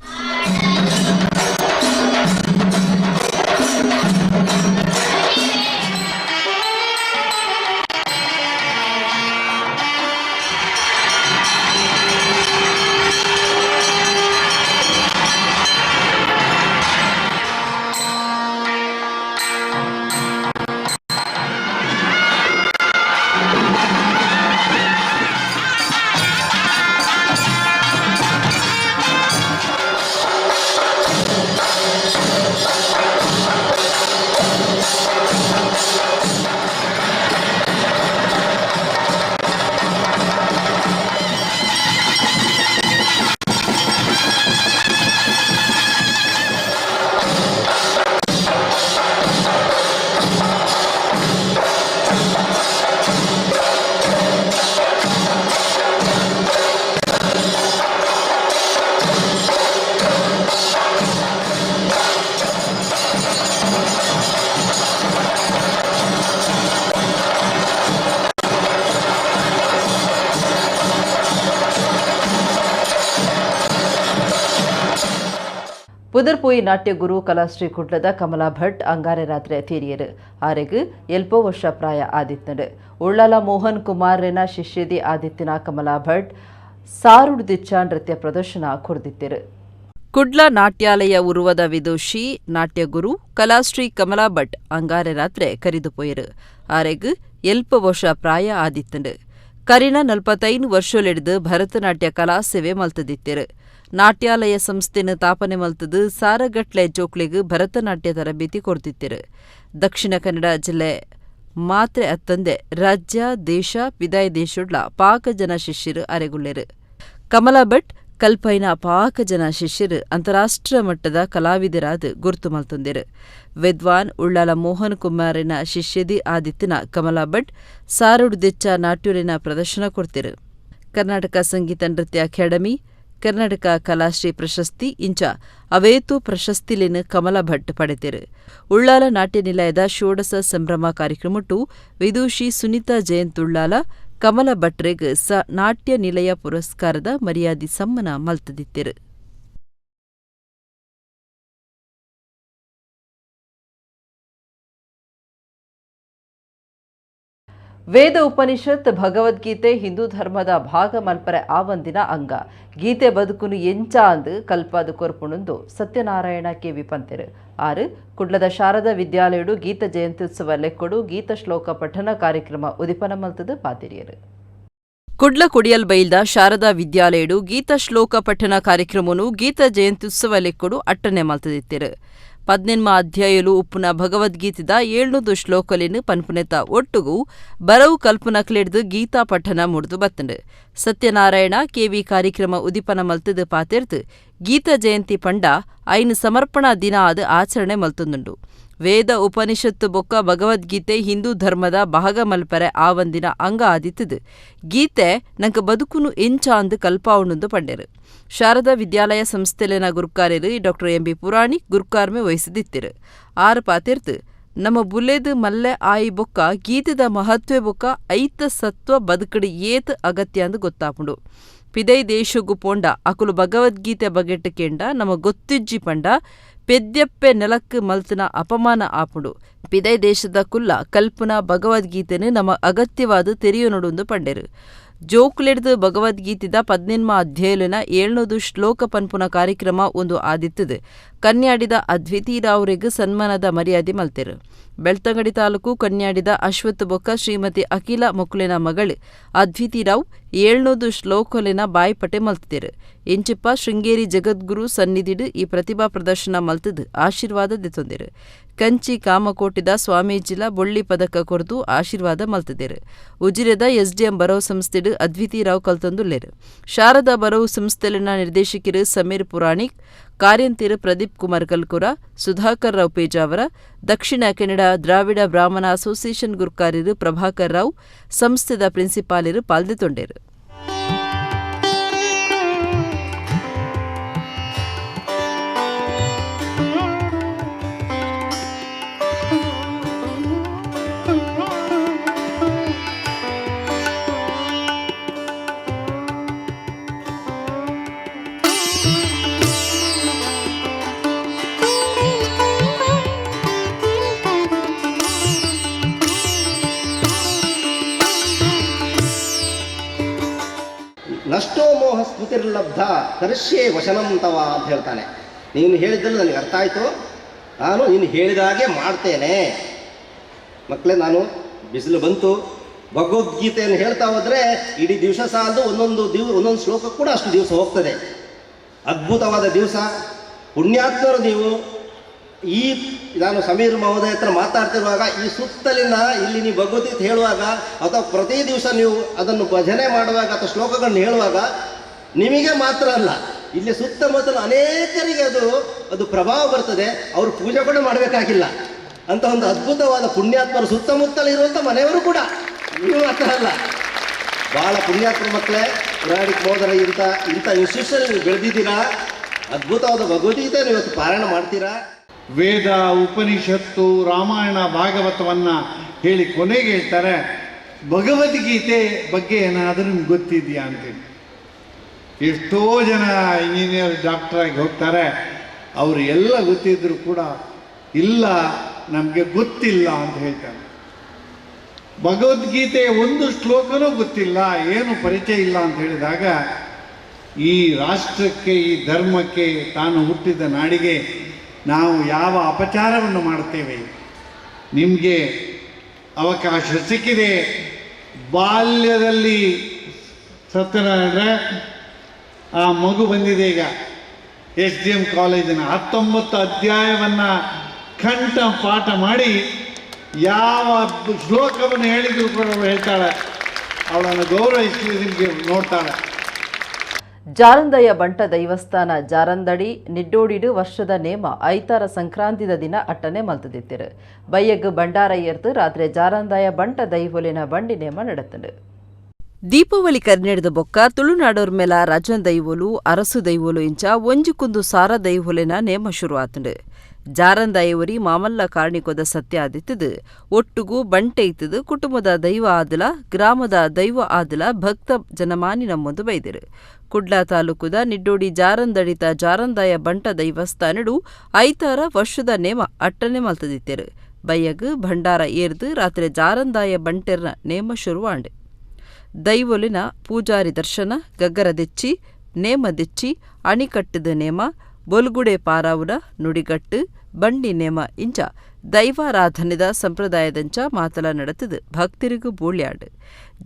ಪುದರ್ಪೋಯಿ ನಾಟ್ಯ ಗುರು ಕಲಾಶ್ರೀ ಕುಡ್ಲದ ಕಮಲಾ ಭಟ್ ಅಂಗಾರೆ ರಾತ್ರಿ ತೀರಿಯರು. ಆರೆಗ್ ಎಲ್ಪೋ ವರ್ಷ ಪ್ರಾಯ ಆದಿತ್ತಂಡು. ಉಳ್ಳಾಲ ಮೋಹನ್ ಕುಮಾರ್ರೆನ ಶಿಷ್ಯದಿ ಆದಿತ್ತಿನ ಕಮಲಾ ಭಟ್ ಸಾರುಡ್ದಿಚ್ಚ ನೃತ್ಯ ಪ್ರದರ್ಶನ ಕೊರ್ದಿತ್ತಿರು. ಕುಡ್ಲ ನಾಟ್ಯಾಲಯ ಉರುವದ ವಿದೂಷಿ ನಾಟ್ಯಗುರು ಕಲಾಶ್ರೀ ಕಮಲಾ ಭಟ್ ಅಂಗಾರೆ ರಾತ್ರಿ ಕರಿದು ಪೋಯರು. ಆರೆಗ್ ಎಲ್ಪ ವರ್ಷ ಪ್ರಾಯ ಆದಿತ್ತಂಡು. ಕರಿನ 45 ವರ್ಷಲೆಡ್ದು ಭರತನಾಟ್ಯ ಕಲಾ ಸೇವೆ ಮಲ್ತದಿತ್ತಿರು. ನಾಟ್ಯಾಲಯ ಸಂಸ್ಥೆನ ತಾಪನೆ ಮಲ್ತದು ಸಾರಗಟ್ಲೆ ಜೋಕ್ಲೆಗ್ ಭರತನಾಟ್ಯ ತರಬೇತಿ ಕೊರ್ತಿತ್ತಿರು. ದಕ್ಷಿಣ ಕನ್ನಡ ಜಿಲ್ಲೆ ಮಾತ್ರೆ ಅತ್ತಂದೆ ರಾಜ್ಯ, ದೇಶ, ವಿದಾಯ ದೇಶುಡ್ಲ ಪಾಕ ಜನ ಶಿಷ್ಯರು ಅರೆಗುಲ್ಲೆರು. ಕಮಲಾ ಭಟ್ ಕಲ್ಪೈನ ಪಾಕ ಜನ ಶಿಷ್ಯರು ಅಂತಾರಾಷ್ಟ್ರ ಮಟ್ಟದ ಕಲಾವಿದರಾದ ಗುರ್ತು ಮಲ್ತೊಂದೆರು. ವಿದ್ವಾನ್ ಉಳ್ಳಾಲ ಮೋಹನ್ ಕುಮಾರಿನ ಶಿಷ್ಯದಿ ಆದಿತ್ತಿನ ಕಮಲಾ ಭಟ್ ಸಾರುಡ್ದೆಚ್ಚ ನಾಟ್ಯುಲಿನ ಪ್ರದರ್ಶನ ಕೊಡ್ತಿರು. ಕರ್ನಾಟಕ ಸಂಗೀತ ನೃತ್ಯ ಅಕಾಡೆಮಿ, ಕರ್ನಾಟಕ ಕಲಾಶ್ರೀ ಪ್ರಶಸ್ತಿ ಇಂಚ ಅವೇತು ಪ್ರಶಸ್ತಿಲಿನ ಕಮಲಾ ಭಟ್ ಪಡೆತಿರು. ಉಳ್ಳಾಲ ನಾಟ್ಯ ನಿಲಯದ ಷೋಡಶ ಸಂಭ್ರಮ ಕಾರ್ಯಕ್ರಮಟ್ಟು ವಿದೂಷಿ ಸುನೀತಾ ಜಯಂತ್ ಉಳ್ಳಾಲ ಕಮಲಾ ಭಟ್ರೆಗ್ ಸ ನಾಟ್ಯ ನಿಲಯ ಪುರಸ್ಕಾರದ ಮರ್ಯಾದಿ ಸಮ್ಮನ ಮಲ್ತದಿತ್ತಿರು. ವೇದ ಉಪನಿಷತ್ ಭಗವದ್ಗೀತೆ ಹಿಂದೂ ಧರ್ಮದ ಭಾಗ ಮಲ್ಪರೆ ಆವಂದಿನ ಅಂಗ. ಗೀತೆ ಬದುಕುನು ಎಂಚ ಅಂದು ಕಲ್ಪಾದು ಕೊರ್ಪುಣುಂದು ಸತ್ಯನಾರಾಯಣ ಕೆ ವಿ ಪಂತೆರು. ಆರು ಕುಡ್ಲದ ಶಾರದಾ ವಿದ್ಯಾಲಯಡು ಗೀತ ಜಯಂತ್ಯುತ್ಸವ ಲೆಕ್ಕೊಡು ಗೀತ ಶ್ಲೋಕ ಪಠಣ ಕಾರ್ಯಕ್ರಮ ಉದಿಪನ ಮಲ್ತದು ಪಾತಿರಿಯರು. ಕುಡ್ಲ ಕೊಡಿಯಲ್ ಬೈಲ್ದ ಶಾರದಾ ವಿದ್ಯಾಲಯಡು ಗೀತ ಶ್ಲೋಕ ಪಠಣ ಕಾರ್ಯಕ್ರಮನು ಗೀತ ಜಯಂತ್ಯುತ್ಸವ ಲೆಕ್ಕೊಡು ಅಟ್ಟನೆ ಮಲ್ತದಿತ್ತಿರು. 18 ಅಧ್ಯಾಯಲು ಉಪ್ಪುನ ಭಗವದ್ಗೀತೆದ 700 ಶ್ಲೋಕಲಿನ ಪನ್ಪುನೆತ ಒಟ್ಟುಗು ಬರವು ಕಲ್ಪನಕ್ಲೆಡ್ದು ಗೀತಾ ಪಠಣ ಮುಡ್ದು ಬತ್ತಂಡು. ಸತ್ಯನಾರಾಯಣ ಕೆವಿ ಕಾರ್ಯಕ್ರಮ ಉದಿಪನ ಮಲ್ತದು ಪಾತೆರ್ದು ಗೀತಾ ಜಯಂತಿ ಪಂಡ ಐನು ಸಮರ್ಪಣಾ ದಿನ ಆದ್ ಆಚರಣೆ ಮಲ್ತೊಂದುಂಡು. ವೇದ ಉಪನಿಷತ್ತು ಬೊಕ್ಕ ಭಗವದ್ಗೀತೆ ಹಿಂದೂ ಧರ್ಮದ ಭಾಗ ಮಲ್ಪರೆ ಆವಂದಿನ ಅಂಗ ಆದಿತ್ತದು. ಗೀತೆ ನಂಕ ಬದುಕುನು ಎಂಚ ಅಂದು ಕಲ್ಪಾವುಣುಂದು ಪಂಡೆರು. ಶಾರದಾ ವಿದ್ಯಾಲಯ ಸಂಸ್ಥೆಲೆನ ಗುರುಕಾರ್ಯರು ಡಾಕ್ಟರ್ ಎಂಬಿ ಪುರಾಣಿಕ್ ಗುರುಕಾರ್ಮೆ ವಹಿಸಿದಿತ್ತಿರು. ಆರು ಪಾತಿರ್ತು ನಮ್ಮ ಬುಲೆದು ಮಲ್ಲೆ ಆಯಿ ಬೊಕ್ಕ ಗೀತೆದ ಮಹತ್ವೆ ಬೊಕ್ಕ ಐತ ಸತ್ವ ಬದುಕಡು ಏತ್ ಅಗತ್ಯ ಅಂದು ಗೊತ್ತಾಪುಂಡು. ಪಿದೈ ದೇಶಗು ಪೋಂಡ ಅಕುಲು ಭಗವದ್ಗೀತೆ ಬಗೆಟ್ ಕೇಂಡ ನಮ ಗೊತ್ತಿಜ್ಜಿ ಪಂಡ ಪೆದ್ಯಪ್ಪೆ ನೆಲಕ್ಕು ಮಲ್ತನ ಅಪಮಾನ ಆಪುಂಡು. ಪಿದೈ ದೇಶದ ಕುಲ್ಲ ಕಲ್ಪುನ ಭಗವದ್ಗೀತೆನು ನಮ ಅಗತ್ಯವಾದ ತೆರಿಯೊನೊಡುಂದು ಪಂಡೆರು. ಜೋಕುಲೆಡ್ದು ಭಗವದ್ಗೀತೆದ 18 ಅಧ್ಯಾಯಲಿನ 700 ಶ್ಲೋಕ ಪನ್ಪುನ ಕಾರ್ಯಕ್ರಮ ಒಂದು ಆದಿತ್ತದು. ಕನ್ಯಾಡಿದ ಅದ್ವಿತೀರಾವ್ರೆಗ್ ಸನ್ಮಾನದ ಮರ್ಯಾದೆ ಮಲ್ತೆರು. ಬೆಳ್ತಂಗಡಿ ತಾಲೂಕು ಕನ್ಯಾಡಿದ ಅಶ್ವತ್ಥ ಬೊಕ್ಕ ಶ್ರೀಮತಿ ಅಖಿಲ ಮೊಕ್ಲೆನ ಮಗಳು ಅದ್ವಿತೀರಾವ್ 700 ಶ್ಲೋಕಲೆನ ಬಾಯ್ಪಟೆ ಮಲ್ತಿದೆರು. ಇಂಚಿಪ್ಪ ಶೃಂಗೇರಿ ಜಗದ್ಗುರು ಸನ್ನಿಧಿಡು ಈ ಪ್ರತಿಭಾ ಪ್ರದರ್ಶನ ಮಲ್ತದು ಆಶೀರ್ವಾದ ದೆತೊಂದೆರು. ಕಂಚಿ ಕಾಮಕೋಟಿದ ಸ್ವಾಮೀಜಿಲ ಬೊಳ್ಳಿ ಪದಕ ಕೊರ್ದು ಆಶೀರ್ವಾದ ಮಲ್ತದೆರು. ಉಜಿರೆದ ಎಸ್ಡಿಎಂ ಬರವು ಸಂಸ್ಥೆಡು ಅದ್ವಿತೀರಾವ್ ಕಲ್ತೊಂದುಲ್ಲೆರು. ಶಾರದಾ ಬರವು ಸಂಸ್ಥೆಲಿನ ನಿರ್ದೇಶಕರು ಸಮೀರ್ ಪುರಾಣಿಕ್, ಕಾರ್ಯಂತಿರು ಪ್ರದೀಪ್ ಕುಮಾರ್ ಕಲ್ಕುರ, ಸುಧಾಕರ್ ರಾವ್ ಪೇಜಾವರ, ದಕ್ಷಿಣ ಕನ್ನಡ ದ್ರಾವಿಡ ಬ್ರಾಹ್ಮಣ ಅಸೋಸಿಯೇಷನ್ ಗುರ್ಕಾರ್ಯರು ಪ್ರಭಾಕರ್ ರಾವ್, ಸಂಸ್ಥೆದ ಪ್ರಿನ್ಸಿಪಾಲರು ಪಾಲ್ದೆತೊಂಡೆರು. ನಷ್ಟೋ ಮೋಹ ಸ್ಮೃತಿರ್ಲಬ್ಧ ಕರಿಷ್ಯೇ ವಶನಂ ತವ ಅಂತ ಹೇಳ್ತಾನೆ. ನೀನು ಹೇಳಿದ್ದೆಲ್ಲ ನನಗೆ ಅರ್ಥ ಆಯಿತು, ನಾನು ನೀನು ಹೇಳಿದ ಹಾಗೆ ಮಾಡ್ತೇನೆ. ಮಕ್ಕಳೇ, ನಾನು ಬಿಸಿಲು ಬಂತು, ಭಗವದ್ಗೀತೆಯನ್ನು ಹೇಳ್ತಾ ಹೋದರೆ ಇಡೀ ದಿವಸ ಸಾಲದು, ಒಂದೊಂದು ಶ್ಲೋಕ ಕೂಡ ಅಷ್ಟು ದಿವಸ ಹೋಗ್ತದೆ. ಅದ್ಭುತವಾದ ದಿವಸ, ಪುಣ್ಯಾತ್ಮರು ನೀವು. ಈ ನಾನು ಸಮೀರ್ ಮಹೋದಯ ಹತ್ರ ಮಾತಾಡ್ತಿರುವಾಗ ಈ ಸುತ್ತಲಿನ ಇಲ್ಲಿ ನೀವು ಭಗವದ್ಗೀತೆ ಹೇಳುವಾಗ ಅಥವಾ ಪ್ರತಿ ದಿವಸ ನೀವು ಅದನ್ನು ಭಜನೆ ಮಾಡುವಾಗ ಅಥವಾ ಶ್ಲೋಕಗಳನ್ನು ಹೇಳುವಾಗ ನಿಮಗೆ ಮಾತ್ರ ಅಲ್ಲ, ಇಲ್ಲಿ ಸುತ್ತಮುತ್ತಲ ಅನೇಕರಿಗೆ ಅದು ಪ್ರಭಾವ ಬರ್ತದೆ. ಅವರು ಪೂಜೆ ಕೂಡ ಮಾಡಬೇಕಾಗಿಲ್ಲ ಅಂತ ಒಂದು ಅದ್ಭುತವಾದ ಪುಣ್ಯಾತ್ಮರು ಸುತ್ತಮುತ್ತಲ ಇರುವಂಥ ಮನೆಯವರು ಕೂಡ, ನೀವು ಮಾತ್ರ ಅಲ್ಲ, ಭಾಳ ಪುಣ್ಯಾತ್ಮ ಮಕ್ಕಳೇ. ಪುರಾಣಿಕ್ ಮಹೋದಯ ಇಂಥ ಇನ್ಸ್ಟಿಟ್ಯೂಷನ್ ನೀವು ಬೆಳೆದಿದ್ದೀರಾ, ಅದ್ಭುತವಾದ ಭಗವದ್ಗೀತೆ ನೀವು ಇವತ್ತು ಪಾರಾಯಣ ಮಾಡ್ತೀರಾ. ವೇದ, ಉಪನಿಷತ್ತು, ರಾಮಾಯಣ, ಭಾಗವತವನ್ನು ಹೇಳಿ ಕೊನೆಗೆ ಹೇಳ್ತಾರೆ, ಭಗವದ್ಗೀತೆ ಬಗ್ಗೆ ಏನಾದರೂ ನಿಮ್ಗೆ ಗೊತ್ತಿದೆಯಾ ಅಂತೇಳಿ. ಎಷ್ಟೋ ಜನ ಇಂಜಿನಿಯರ್, ಡಾಕ್ಟ್ರಾಗಿ ಹೋಗ್ತಾರೆ, ಅವರು ಎಲ್ಲ ಗೊತ್ತಿದ್ದರೂ ಕೂಡ ಇಲ್ಲ ನಮಗೆ ಗೊತ್ತಿಲ್ಲ ಅಂತ ಹೇಳ್ತಾರೆ. ಭಗವದ್ಗೀತೆಯ ಒಂದು ಶ್ಲೋಕನೂ ಗೊತ್ತಿಲ್ಲ, ಏನು ಪರಿಚಯ ಇಲ್ಲ ಅಂತ ಹೇಳಿದಾಗ ಈ ರಾಷ್ಟ್ರಕ್ಕೆ, ಈ ಧರ್ಮಕ್ಕೆ, ತಾನು ಹುಟ್ಟಿದ ನಾಡಿಗೆ ನಾವು ಯಾವ ಅಪಚಾರವನ್ನು ಮಾಡ್ತೇವೆ. ನಿಮಗೆ ಅವಕಾಶ ಸಿಕ್ಕಿದೆ. ಬಾಲ್ಯದಲ್ಲಿ ಸತ್ಯನಾರಾಯಣ ಆ ಮಗು ಬಂದಿದೆ ಈಗ SDM ಕಾಲೇಜಿನ 19 ಅಧ್ಯಾಯವನ್ನು ಕಂಠ ಪಾಠ ಮಾಡಿ ಯಾವ ಶ್ಲೋಕವನ್ನು ಹೇಳಿದ್ರು ಕೂಡ ಅವಳು ಹೇಳ್ತಾಳೆ, ಅವಳನ್ನು ಗೌರವಿಸಿ ನಿಮಗೆ ನೋಡ್ತಾಳೆ. ಜಾರಂದಯ ಬಂಟ ದೈವಸ್ಥಾನ ಜಾರಂದಡಿ ನಿಡ್ಡೋಡಿಡು ವರ್ಷದ ನೇಮ ಐತಾರ ಸಂಕ್ರಾಂತಿದ ದಿನ ಅಟ್ಟನೆ ಮಲ್ತದಿತ್ತಿರು. ಬಯ್ಯಗ್ ಭಂಡಾರ ಏರ್ತು ರಾತ್ರಿ ಜಾರಂದಾಯ ಬಂಟ ದೈವೊಲಿನ ಬಂಡಿ ನೇಮ ನಡತಂಡು. ದೀಪಾವಳಿ ಕರ್ನೆಡ್ದ ಬೊಕ್ಕ ತುಳುನಾಡೋರ್ ಮೇಲ ರಜನ್ ದೈವೊಲು, ಅರಸು ದೈವೊಲು ಇಂಚ ಒಂಜಿಕುಂದು ಸಾರ ದೈವೊಲಿನ ನೇಮ ಶುರು ಆತಂಡು. ಜಾರಂದಾಯವರಿ ಮಾಮಲ್ಲ ಕಾರ್ಣಿಕೊದ ಸತ್ಯ ಆದಿತ್ತದು. ಒಟ್ಟುಗು ಬಂಟೆ ಇತ್ತದು ಕುಟುಂಬದ ದೈವ ಆದಲ, ಗ್ರಾಮದ ದೈವ ಆದಲ ಭಕ್ತ ಜನಮಾನಿ ನಮ್ಮೊಂದು ಬೈದರು. ಕುಡ್ಲ ತಾಲೂಕುದ ನಿಡ್ಡೋಡಿ ಜಾರಂದಡಿತ ಜಾರಂದಾಯ ಬಂಟ ದೈವಸ್ಥಾನಡು ಐತಾರ ವರ್ಷದ ನೇಮ ಅಟ್ಟನೆ ಮಲ್ತದಿತ್ತೆರು. ಬಯ್ಯಗ್ ಭಂಡಾರ ಏರ್ದು ರಾತ್ರಿ ಜಾರಂದಾಯ ಬಂಟೆರ್ನ ನೇಮ ಶುರುವಾಂಡು. ದೈವೊಲಿನ ಪೂಜಾರಿ ದರ್ಶನ, ಗಗ್ಗರ ದೆಚ್ಚಿ, ನೇಮ ದೆಚ್ಚಿ, ಅಣಿಕಟ್ಟದ ನೇಮ, ಬೊಲ್ಗುಡೆ ಪಾರಾವುನ ನುಡಿಗಟ್ಟು, ಬಂಡಿ ನೇಮ ಇಂಚ ದೈವಾರಾಧನೆದ ಸಂಪ್ರದಾಯದಂಚ ಮಾತಲ ನಡತದು ಭಕ್ತರಿಗೂ ಬೂಳ್ಯಾಡು.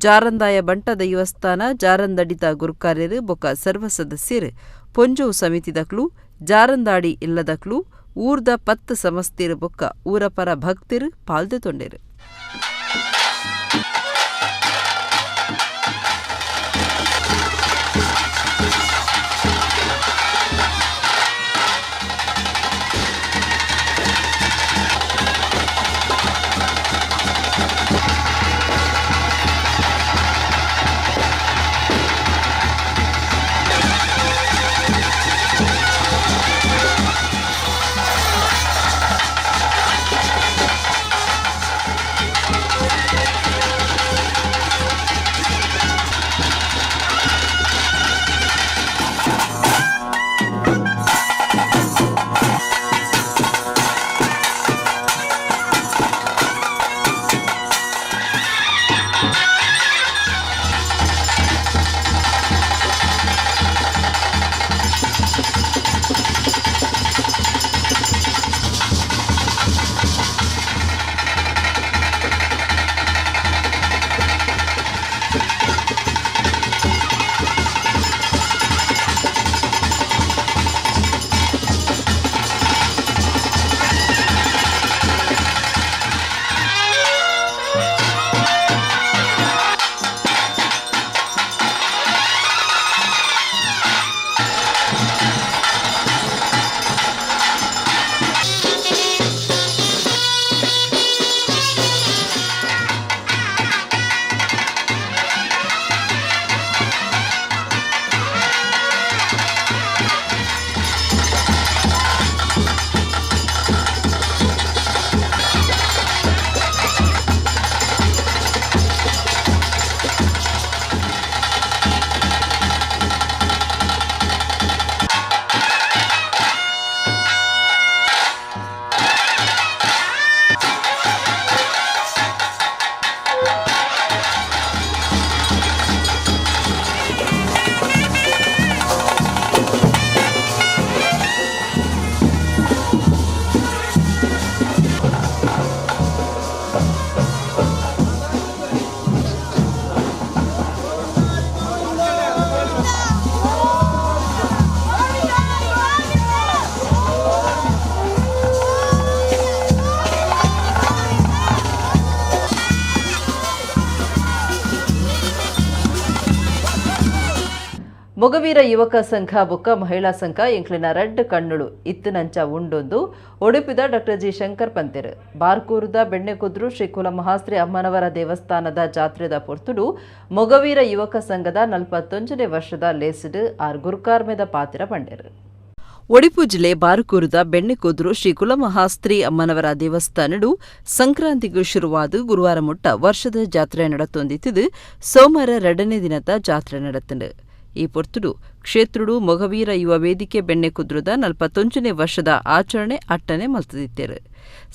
ಜಾರಂದಾಯ ಬಂಟ ದೈವಸ್ಥಾನ ಜಾರಂದಡಿತ ಗುರುಕಾರ್ಯರು ಬೊಕ್ಕ ಸರ್ವ ಸದಸ್ಯರು, ಪೊಂಜೋವು ಸಮಿತಿದಕ್ಲು, ಜಾರಂದಾಡಿ ಇಲ್ಲದಕ್ಲು, ಊರ್ದ 10 ಸಮಸ್ತಿರು ಬೊಕ್ಕ ಊರಪರ ಭಕ್ತರು ಪಾಲ್ದು ತೊಂಡೆರು. ಮೊಗವೀರ ಯುವಕ ಸಂಘ ಬೊಕ್ಕ ಮಹಿಳಾ ಸಂಘ ಎಂಕ್ಲಿನ ರಡ್ಡ್ ಕಣ್ಣುಳು ಇತ್ತಿನಂಚ ಉಂಡೊಂದು ಉಡುಪಿದ ಡಾಕ್ಟರ್ ಜಿ ಶಂಕರ್ ಪಂತೆರು. ಬಾರ್ಕೂರುದ ಬೆಣ್ಣೆಕುದ್ರು ಶ್ರೀ ಕುಲಮಹಾಸ್ತ್ರಿ ಅಮ್ಮನವರ ದೇವಸ್ಥಾನದ ಜಾತ್ರೆದ ಪೊರ್ತುಡು ಮೊಗವೀರ ಯುವಕ ಸಂಘದ 41ನೇ ವರ್ಷದ ಲೇಸ್ಡ್ ಆರ್ ಗುರ್ಕಾರ್ಮೆದ ಪಾತಿರ ಪಂಡೆರು. ಒಡಿಪು ಜಿಲ್ಲೆ ಬಾರಕೂರುದ ಬೆಣ್ಣೆಕುದ್ರು ಶ್ರೀ ಕುಲಮಹಾಸ್ತ್ರಿ ಅಮ್ಮನವರ ದೇವಸ್ಥಾನಡು ಸಂಕ್ರಾಂತಿಗೂ ಶುರುವಾದ ಗುರುವಾರ ಮುಟ್ಟ ವರ್ಷದ ಜಾತ್ರೆ ನಡತೊಂದಿತ್ತಿದ್ದು ಸೋಮವಾರ ಎರಡನೇ ದಿನದ ಜಾತ್ರೆ ನಡತಂಡು. ಈ ಪೊರ್ತುಡು ಕ್ಷೇತ್ರುಡು ಮೊಗವೀರ ಯುವ ವೇದಿಕೆ ಬೆಣ್ಣೆಕುದ್ರುದ 41ನೇ ವರ್ಷದ ಆಚರಣೆ ಅಟ್ಟನೆ ಮಲ್ತದಿತ್ತೇರು.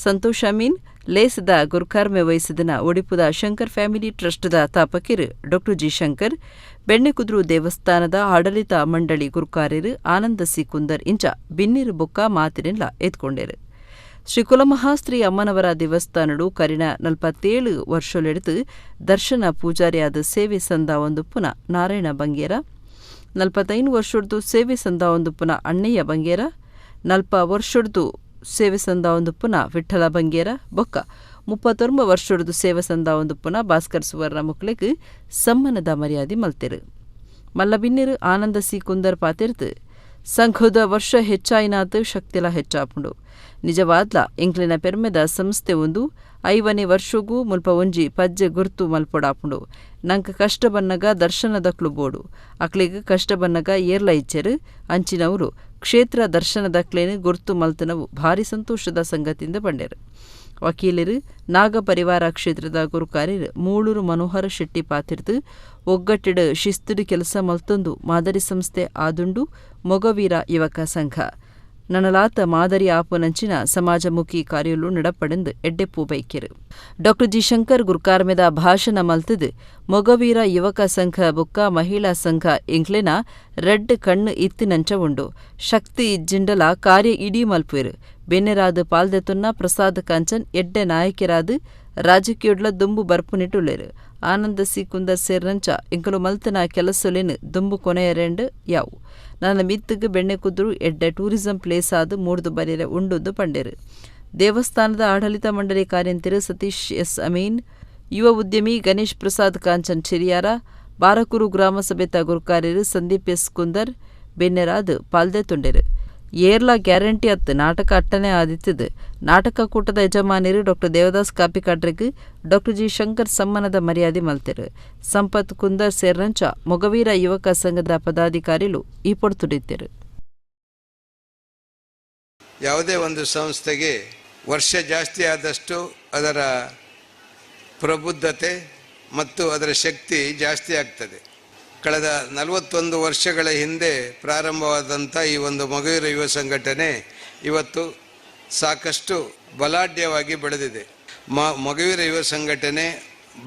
ಸಂತೋಷ್ ಅಮೀನ್ ಲೇಸದ ಗುರ್ಕಾರ್ಮೆ ವಹಿಸಿದನ ಒಡಿಪುದ ಶಂಕರ್ ಫ್ಯಾಮಿಲಿ ಟ್ರಸ್ಟ್ದ ತಾಪಕಿರು ಡಾಕ್ಟರ್ ಜಿ ಶಂಕರ್, ಬೆಣ್ಣೆಕುದ್ರು ದೇವಸ್ಥಾನದ ಆಡಳಿತ ಮಂಡಳಿ ಗುರ್ಕಾರ್ಯರು ಆನಂದ ಸಿ ಕುಂದರ್ ಇಂಚ ಬಿನ್ನಿರು ಬೊಕ್ಕ ಮಾತಿನೆಲ್ಲ ಎತ್ಕೊಂಡೇರು. ಶ್ರೀ ಕುಲಮಹಾಸ್ತ್ರಿ ಅಮ್ಮನವರ ದೇವಸ್ಥಾನಡು ಕರಿನ 47 ವರ್ಷಲೆಡ್ದು ದರ್ಶನ ಪೂಜಾರಿಯಾದ ಸೇವೆ ಸಂದ ಒಂದು ಪುನ ನಾರಾಯಣ ಬಂಗೇರ, 45 ವರ್ಷಡ್ದು ಸೇವೆ ಸಂದ ಒಂದು ಪುನ ಅಣ್ಣಯ್ಯ ಬಂಗೇರ, 40 ವರ್ಷಡ್ದು ಸೇವೆ ಸಂದ ಒಂದು ಪುನ ವಿಠಲ ಬಂಗೇರ ಬೊಕ್ಕ 39 ವರ್ಷಡ್ದು ಸೇವೆ ಸಂದ ಒಂದು ಪುನ ಭಾಸ್ಕರ್ ಸುವರ್ಣ ಮುಕ್ಲೆಗ್ ಸಮ್ಮನದ ಮರ್ಯಾದೆ ಮಲ್ತೆರು. ಮಲ್ಲಬಿನ್ನಿರು ಆನಂದ ಸಿ ಕುಂದರ್ ಪಾತಿರ್ತು ಸಂಘದ ವರ್ಷ ಹೆಚ್ಚಾಯಿನಾತ್ ಶಕ್ತಿಲ ಹೆಚ್ಚಾಪುಂಡು. ನಿಜವಾದ್ಲ ಎಂಕ್ಲಿನ ಪೆರ್ಮೆದ ಸಂಸ್ಥೆ ಒಂದು 50ನೇ ವರ್ಷಗೂ ಮುಲ್ಪ ಒಂಜಿ ಪಜ್ಜೆ ಗುರ್ತು ಮಲ್ಪೊಡಾಪುಂಡು. ನಂಕ ಕಷ್ಟ ಬನ್ನಗ ದರ್ಶನದಕ್ಲು ಬೋಡು, ಅಕ್ಲೆಗ್ ಕಷ್ಟ ಬನ್ನಗ ಏರ್ಲ ಇಚ್ಚೆರು. ಅಂಚಿನವರು ಕ್ಷೇತ್ರ ದರ್ಶನದಕ್ಲೇನು ಗುರ್ತು ಮಲ್ತನವು ಭಾರಿ ಸಂತೋಷದ ಸಂಗತಿಯಿಂದ ಪಂಡೇರು. ವಕೀಲರು ನಾಗ ಪರಿವಾರ ಕ್ಷೇತ್ರದ ಗುರುಕಾರ್ಯರು ಮೂಳೂರು ಮನೋಹರ ಶೆಟ್ಟಿ ಪಾತಿರ್ದು ಒಗ್ಗಟ್ಟಿಡು ಶಿಸ್ತುಡು ಕೆಲಸ ಮಲ್ತೊಂದು ಮಾದರಿ ಸಂಸ್ಥೆ ಆದುಂಡು ಮೊಗವೀರ ಯುವಕ ಸಂಘ ನನಲಾತ ಮಾದರಿ ಆಪುನಂಚಿನ ಸಮಾಜಮುಖಿ ಕಾರ್ಯಲು ನಡಪಡೆಂದು ಎಡ್ಡೆಪ್ಪು ಬೈಕೆರು. ಡಾಕ್ಟರ್ ಜಿ ಶಂಕರ್ ಗುರ್ಕಾರ್ಮೆದ ಭಾಷಣ ಮಲ್ತದು ಮೊಗವೀರ ಯುವಕ ಸಂಘ ಬೊಕ್ಕ ಮಹಿಳಾ ಸಂಘ ಎಂಕ್ಲೆನ ರಡ್ಡ್ ಕಣ್ಣು ಇತ್ತಿನಂಚ ಉಂಡು, ಶಕ್ತಿ ಇಜ್ಜಿಂಡಲ ಕಾರ್ಯ ಇಡೀ ಮಲ್ಪುವೆರು. ಬೆನ್ನೆರಾದ ಪಾಲ್ದೆತೊನ್ನ ಪ್ರಸಾದ್ ಕಾಂಚನ್ ಎಡ್ಡೆ ನಾಯಕಿರಾದ ರಾಜಕೀಯೊಡ್ಲ ದುಂಬು ಬರ್ಪುನಿಟ್ಟುಲ್ಲೆರು. ಆನಂದ ಸಿ ಕುಂದರ್ ಸೇರ್ನಂಚ ಎಂಕಲು ಮಲ್ತನ ಕೆಲಸೊಲೆನ್ ದುಂಬು ಕೊನೆಯರೆಂಡ್ ಯಾವು ನನ್ನ ಮಿತ್ತುಗ್ ಬೆಣ್ಣೆಕುದ್ರು ಎಡ್ಡೆ ಟೂರಿಸಂ ಪ್ಲೇಸ್ ಆದ್ ಮೂಡ್ದು ಬರೆರೆ ಉಂಡುಂದು ಪಂಡೆರು. ದೇವಸ್ಥಾನದ ಆಡಳಿತ ಮಂಡಳಿ ಕಾರ್ಯಂತೆರು ಸತೀಶ್ ಎಸ್ ಅಮೀನ್, ಯುವ ಉದ್ಯಮಿ ಗಣೇಶ್ ಪ್ರಸಾದ್ ಕಾಂಚನ್ ಚಿರಿಯಾರ, ಬಾರಕೂರು ಗ್ರಾಮ ಸಭೆತ ಗುರುಕಾರ್ಯರು ಸಂದೀಪ್ ಎಸ್ ಕುಂದರ್ ಬೆನ್ನೆರಾದ್ ಪಾಲ್ದೆ ತುಂಡೆರು. ಏರ್ಲಾ ಗ್ಯಾರಂಟಿ ಅತ್ತು ನಾಟಕ ಅಟ್ಟನೆ ಆದಿತ್ತದು. ನಾಟಕ ಕೂಟದ ಯಜಮಾನಿರು ಡಾಕ್ಟರ್ ದೇವದಾಸ್ ಕಾಪಿಕಾಡ್ರೆಗ್ ಡಾಕ್ಟರ್ ಜಿ ಶಂಕರ್ ಸಮ್ಮಾನದ ಮರ್ಯಾದೆ ಮಲ್ತೆರು. ಸಂಪತ್ ಕುಂದರ್ ಸೇರ್ನಂಚ ಮೊಗವೀರ ಯುವಕ ಸಂಘದ ಪದಾಧಿಕಾರಿಲು ಈ ಪೊರ್ತುಡಿತ್ತೆರು. ಯಾವುದೇ ಒಂದು ಸಂಸ್ಥೆಗೆ ವರ್ಷ ಜಾಸ್ತಿ ಆದಷ್ಟು ಅದರ ಪ್ರಬುದ್ಧತೆ ಮತ್ತು ಅದರ ಶಕ್ತಿ ಜಾಸ್ತಿ ಆಗ್ತದೆ. ಕಳೆದ 41 ವರ್ಷಗಳ ಹಿಂದೆ ಪ್ರಾರಂಭವಾದಂಥ ಈ ಒಂದು ಮೊಗವೀರ ಯುವ ಸಂಘಟನೆ ಇವತ್ತು ಸಾಕಷ್ಟು ಬಲಾಢ್ಯವಾಗಿ ಬೆಳೆದಿದೆ. ಮೊಗವೀರ ಯುವ ಸಂಘಟನೆ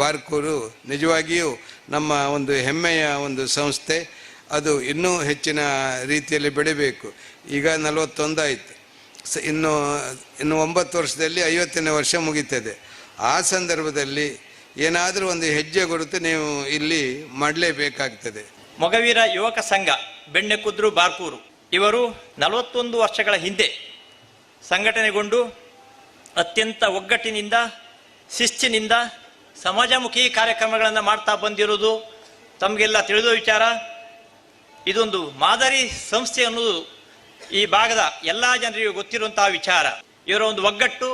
ಬಾರ್ಕೂರು ನಿಜವಾಗಿಯೂ ನಮ್ಮ ಒಂದು ಹೆಮ್ಮೆಯ ಒಂದು ಸಂಸ್ಥೆ. ಅದು ಇನ್ನೂ ಹೆಚ್ಚಿನ ರೀತಿಯಲ್ಲಿ ಬೆಳಿಬೇಕು. ಈಗ 41 ಆಯಿತು, ಇನ್ನು 9 ವರ್ಷದಲ್ಲಿ 50ನೇ ವರ್ಷ ಮುಗೀತದೆ. ಆ ಸಂದರ್ಭದಲ್ಲಿ ಏನಾದರೂ ಒಂದು ಹೆಜ್ಜೆ ಗುರುತು ನೀವು ಇಲ್ಲಿ ಮಾಡಲೇಬೇಕಾಗ್ತದೆ. ಮೊಗವೀರ ಯುವಕ ಸಂಘ ಬೆಣ್ಣೆಕುದ್ರು ಬಾರ್ಕೂರು ಇವರು 41 ವರ್ಷಗಳ ಹಿಂದೆ ಸಂಘಟನೆಗೊಂಡು ಅತ್ಯಂತ ಒಗ್ಗಟ್ಟಿನಿಂದ ಶಿಸ್ತಿನಿಂದ ಸಮಾಜಮುಖಿ ಕಾರ್ಯಕ್ರಮಗಳನ್ನು ಮಾಡ್ತಾ ಬಂದಿರುವುದು ತಮಗೆಲ್ಲ ತಿಳಿದ ವಿಚಾರ. ಇದೊಂದು ಮಾದರಿ ಸಂಸ್ಥೆ ಅನ್ನೋದು ಈ ಭಾಗದ ಎಲ್ಲ ಜನರಿಗೂ ಗೊತ್ತಿರುವಂತಹ ವಿಚಾರ. ಇವರ ಒಂದು ಒಗ್ಗಟ್ಟು,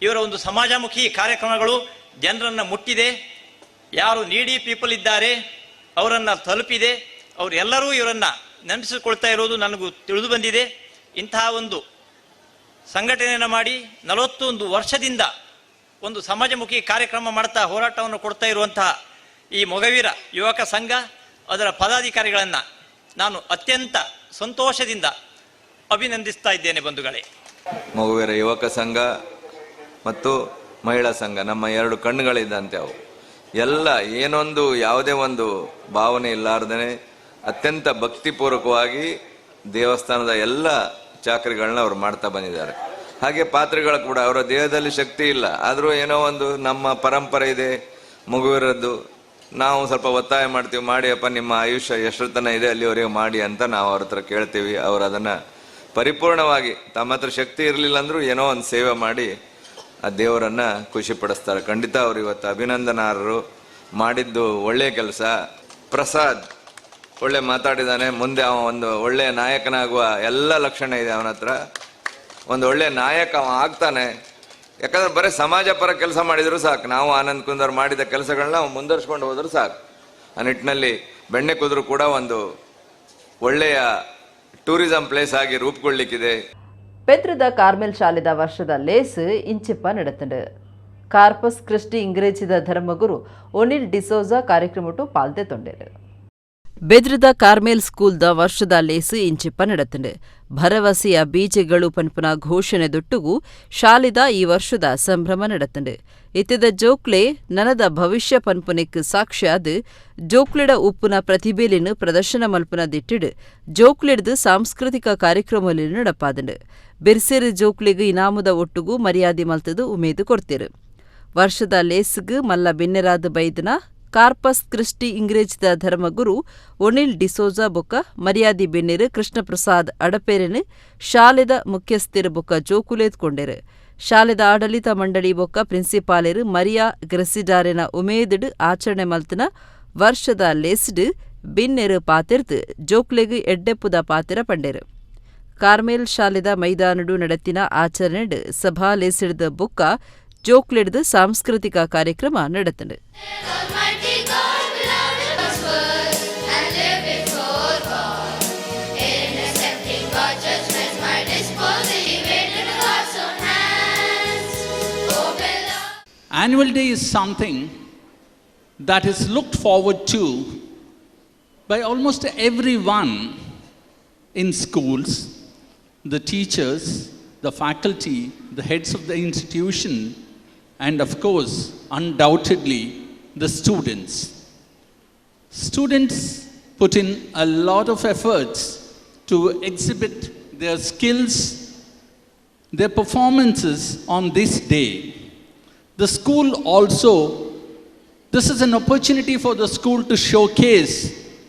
ಇವರ ಒಂದು ಸಮಾಜಮುಖಿ ಕಾರ್ಯಕ್ರಮಗಳು ಜನರನ್ನು ಮುಟ್ಟಿದೆ. ಯಾರು ನೀಡಿ ಪೀಪಲ್ ಇದ್ದಾರೆ ಅವರನ್ನು ತಲುಪಿದೆ. ಅವರೆಲ್ಲರೂ ಇವರನ್ನು ನೆನಪಿಸಿಕೊಳ್ತಾ ಇರೋದು ನನಗೂ ತಿಳಿದು ಬಂದಿದೆ. ಇಂತಹ ಒಂದು ಸಂಘಟನೆಯನ್ನು ಮಾಡಿ 41 ವರ್ಷದಿಂದ ಒಂದು ಸಮಾಜಮುಖಿ ಕಾರ್ಯಕ್ರಮ ಮಾಡ್ತಾ ಹೋರಾಟವನ್ನು ಕೊಡ್ತಾ ಇರುವಂತಹ ಈ ಮೊಗವೀರ ಯುವಕ ಸಂಘ ಅದರ ಪದಾಧಿಕಾರಿಗಳನ್ನು ನಾನು ಅತ್ಯಂತ ಸಂತೋಷದಿಂದ ಅಭಿನಂದಿಸ್ತಾ ಇದ್ದೇನೆ ಬಂಧುಗಳೇ. ಮೊಗವೀರ ಯುವಕ ಸಂಘ ಮತ್ತು ಮಹಿಳಾ ಸಂಘ ನಮ್ಮ ಎರಡು ಕಣ್ಣುಗಳಿದ್ದಂತೆ. ಅವು ಎಲ್ಲ ಏನೊಂದು ಯಾವುದೇ ಒಂದು ಭಾವನೆ ಇಲ್ಲಾರ್ದೇ ಅತ್ಯಂತ ಭಕ್ತಿಪೂರ್ವಕವಾಗಿ ದೇವಸ್ಥಾನದ ಎಲ್ಲ ಚಾಕರಿಗಳನ್ನ ಅವ್ರು ಮಾಡ್ತಾ ಬಂದಿದ್ದಾರೆ. ಹಾಗೆ ಪಾತ್ರೆಗಳು ಕೂಡ ಅವರ ದೇಹದಲ್ಲಿ ಶಕ್ತಿ ಇಲ್ಲ, ಆದರೂ ಏನೋ ಒಂದು ನಮ್ಮ ಪರಂಪರೆ ಇದೆ ಮಗುವಿರದ್ದು, ನಾವು ಸ್ವಲ್ಪ ಒತ್ತಾಯ ಮಾಡ್ತೀವಿ, ಮಾಡಿ ಅಪ್ಪ ನಿಮ್ಮ ಆಯುಷ್ಯ ಎಷ್ಟರ ತನಕ ಇದೆ ಅಲ್ಲಿವರೆಗೆ ಮಾಡಿ ಅಂತ ನಾವು ಅವ್ರ ಹತ್ರ ಕೇಳ್ತೀವಿ. ಅವರು ಅದನ್ನು ಪರಿಪೂರ್ಣವಾಗಿ ತಮ್ಮ ಹತ್ರ ಶಕ್ತಿ ಇರಲಿಲ್ಲ ಅಂದರೂ ಏನೋ ಒಂದು ಸೇವೆ ಮಾಡಿ ಆ ದೇವರನ್ನು ಖುಷಿಪಡಿಸ್ತಾರೆ. ಖಂಡಿತ ಅವರು ಇವತ್ತು ಅಭಿನಂದನಾರ್ಹರು, ಮಾಡಿದ್ದು ಒಳ್ಳೆಯ ಕೆಲಸ. ಪ್ರಸಾದ್ ಒಳ್ಳೆ ಮಾತಾಡಿದ್ದಾನೆ. ಮುಂದೆ ಅವ ಒಂದು ಒಳ್ಳೆಯ ನಾಯಕನಾಗುವ ಎಲ್ಲ ಲಕ್ಷಣ ಇದೆ ಅವನ ಹತ್ರ. ಒಂದು ಒಳ್ಳೆ ನಾಯಕ ಅವ ಆಗ್ತಾನೆ. ಯಾಕಂದ್ರೆ ಬರೀ ಸಮಾಜ ಪರ ಕೆಲಸ ಮಾಡಿದ್ರು ಸಾಕು, ನಾವು ಆನಂದ್ ಕುಂದರ್ ಮಾಡಿದ ಕೆಲಸಗಳನ್ನ ಅವ ಮುಂದುವರ್ಸ್ಕೊಂಡು ಹೋದ್ರು ಸಾಕು. ಆ ನಿಟ್ಟಿನಲ್ಲಿ ಬೆಣ್ಣೆಕುದ್ರು ಕೂಡ ಒಂದು ಒಳ್ಳೆಯ ಟೂರಿಸಂ ಪ್ಲೇಸ್ ಆಗಿ ರೂಪುಗೊಳ್ಳಿಕ್ಕಿದೆ. ಪೆದ್ರದ ಕಾರ್ಮೆಲ್ ಶಾಲೆದ ವರ್ಷದ ಲೇಸ್ ಇಂಚಿಪ್ಪ ನಡತಂಡು. ಕಾರ್ಪಸ್ ಕ್ರಿಸ್ಟಿ ಇಂಗ್ರೇಜಿದ ಧರ್ಮಗುರು ಒನಿಲ್ ಡಿಸೋಜಾ ಕಾರ್ಯಕ್ರಮಟು ಪಾಲ್ತೆ ತೊಂಡೇರು. ಬೆದ್ರದ ಕಾರ್ಮೆಲ್ ಸ್ಕೂಲ್ದ ವರ್ಷದ ಲೇಸ್ ಇಂಚಿಪ್ಪ ನಡತಂಡು. ಭರವಸೆಯ ಬೀಜಗಳು ಪನ್ಪುನ ಘೋಷಣೆ ದೊಟ್ಟುಗು ಶಾಲೆದ ಈ ವರ್ಷದ ಸಂಭ್ರಮ ನಡತಂಡು. ಇತ್ತೆದ ಜೋಕ್ಲೆ ನನದ ಭವಿಷ್ಯ ಪನ್ಪುನೆಕ್ ಸಾಕ್ಷ್ಯಾದ್ ಜೋಕ್ಲೆಡ ಉಪ್ಪುನ ಪ್ರತಿಭೆಲಿನ್ ಪ್ರದರ್ಶನ ಮಲ್ಪುನ ದಿಟ್ಟಿಡ್ ಜೋಕ್ಲೆಡ್ದು ಸಾಂಸ್ಕೃತಿಕ ಕಾರ್ಯಕ್ರಮಲಿನ್ ನಡಪಾದಂಡು. ಬಿರ್ಸೆರ್ ಜೋಕ್ಲೆಗ್ ಇನಾಮುದ ಒಟ್ಟುಗು ಮರ್ಯಾದೆ ಮಲ್ತದು ಉಮೇದು ಕೊಡ್ತೇರು. ವರ್ಷದ ಲೇಸ್ಗ್ ಮಲ್ಲ ಬಿನ್ನೆರಾದ ಬೈದನ ಕಾರ್ಪಸ್ ಕ್ರಿಸ್ಟಿ ಇಂಗ್ರೇಜಿದ ಧರ್ಮಗುರು ಒನಿಲ್ ಡಿಸೋಜಾ ಬೊಕ್ಕ ಮರ್ಯಾದಿ ಬೆನ್ನಿರು ಕೃಷ್ಣಪ್ರಸಾದ್ ಅಡಪೇರೆನ್ ಶಾಲೆದ ಮುಖ್ಯಸ್ಥೆರ್ ಬೊಕ್ಕ ಜೋಕುಲೇತ್ಕೊಂಡೆರು. ಶಾಲೆದ ಆಡಳಿತ ಮಂಡಳಿ ಬೊಕ್ಕ ಪ್ರಿನ್ಸಿಪಾಲೆರ್ ಮರಿಯಾ ಗ್ರೆಸಿಡಾರೆನ ಉಮೇದುಡ್ ಆಚರಣೆ ಮಲ್ತನ ವರ್ಷದ ಲೇಸ್ಡ್ ಬಿನ್ನೆರು ಪಾತೆರ್ದ್ ಜೋಕ್ಲೆಗ್ ಎಡ್ಡೆಪ್ಪುದ ಪಾತೆರ ಪಂಡೆರು. ಕಾರ್ಮೇಲ್ ಶಾಲೆದ ಮೈದಾನಡು ನಡತಿನ ಆಚರಣೆಡ್ ಸಭಾ ಲೇಸಿಡ್ದ ಬೊಕ್ಕ ಜೋಕ್ಲೆಡ್ದ್ ಸಾಂಸ್ಕೃತಿಕ ಕಾರ್ಯಕ್ರಮ ನಡತಂಡು. Almighty God will have us world and live before God. In accepting God's judgment, my disposal, he made in God's own hands. Oh, beloved. Annual Day is something that is looked forward to by almost everyone in schools, the teachers, the faculty, the heads of the institution, and of course, undoubtedly, the students. Students put in a lot of efforts to exhibit their skills, their performances on this day. The school also, this is an opportunity for the school to showcase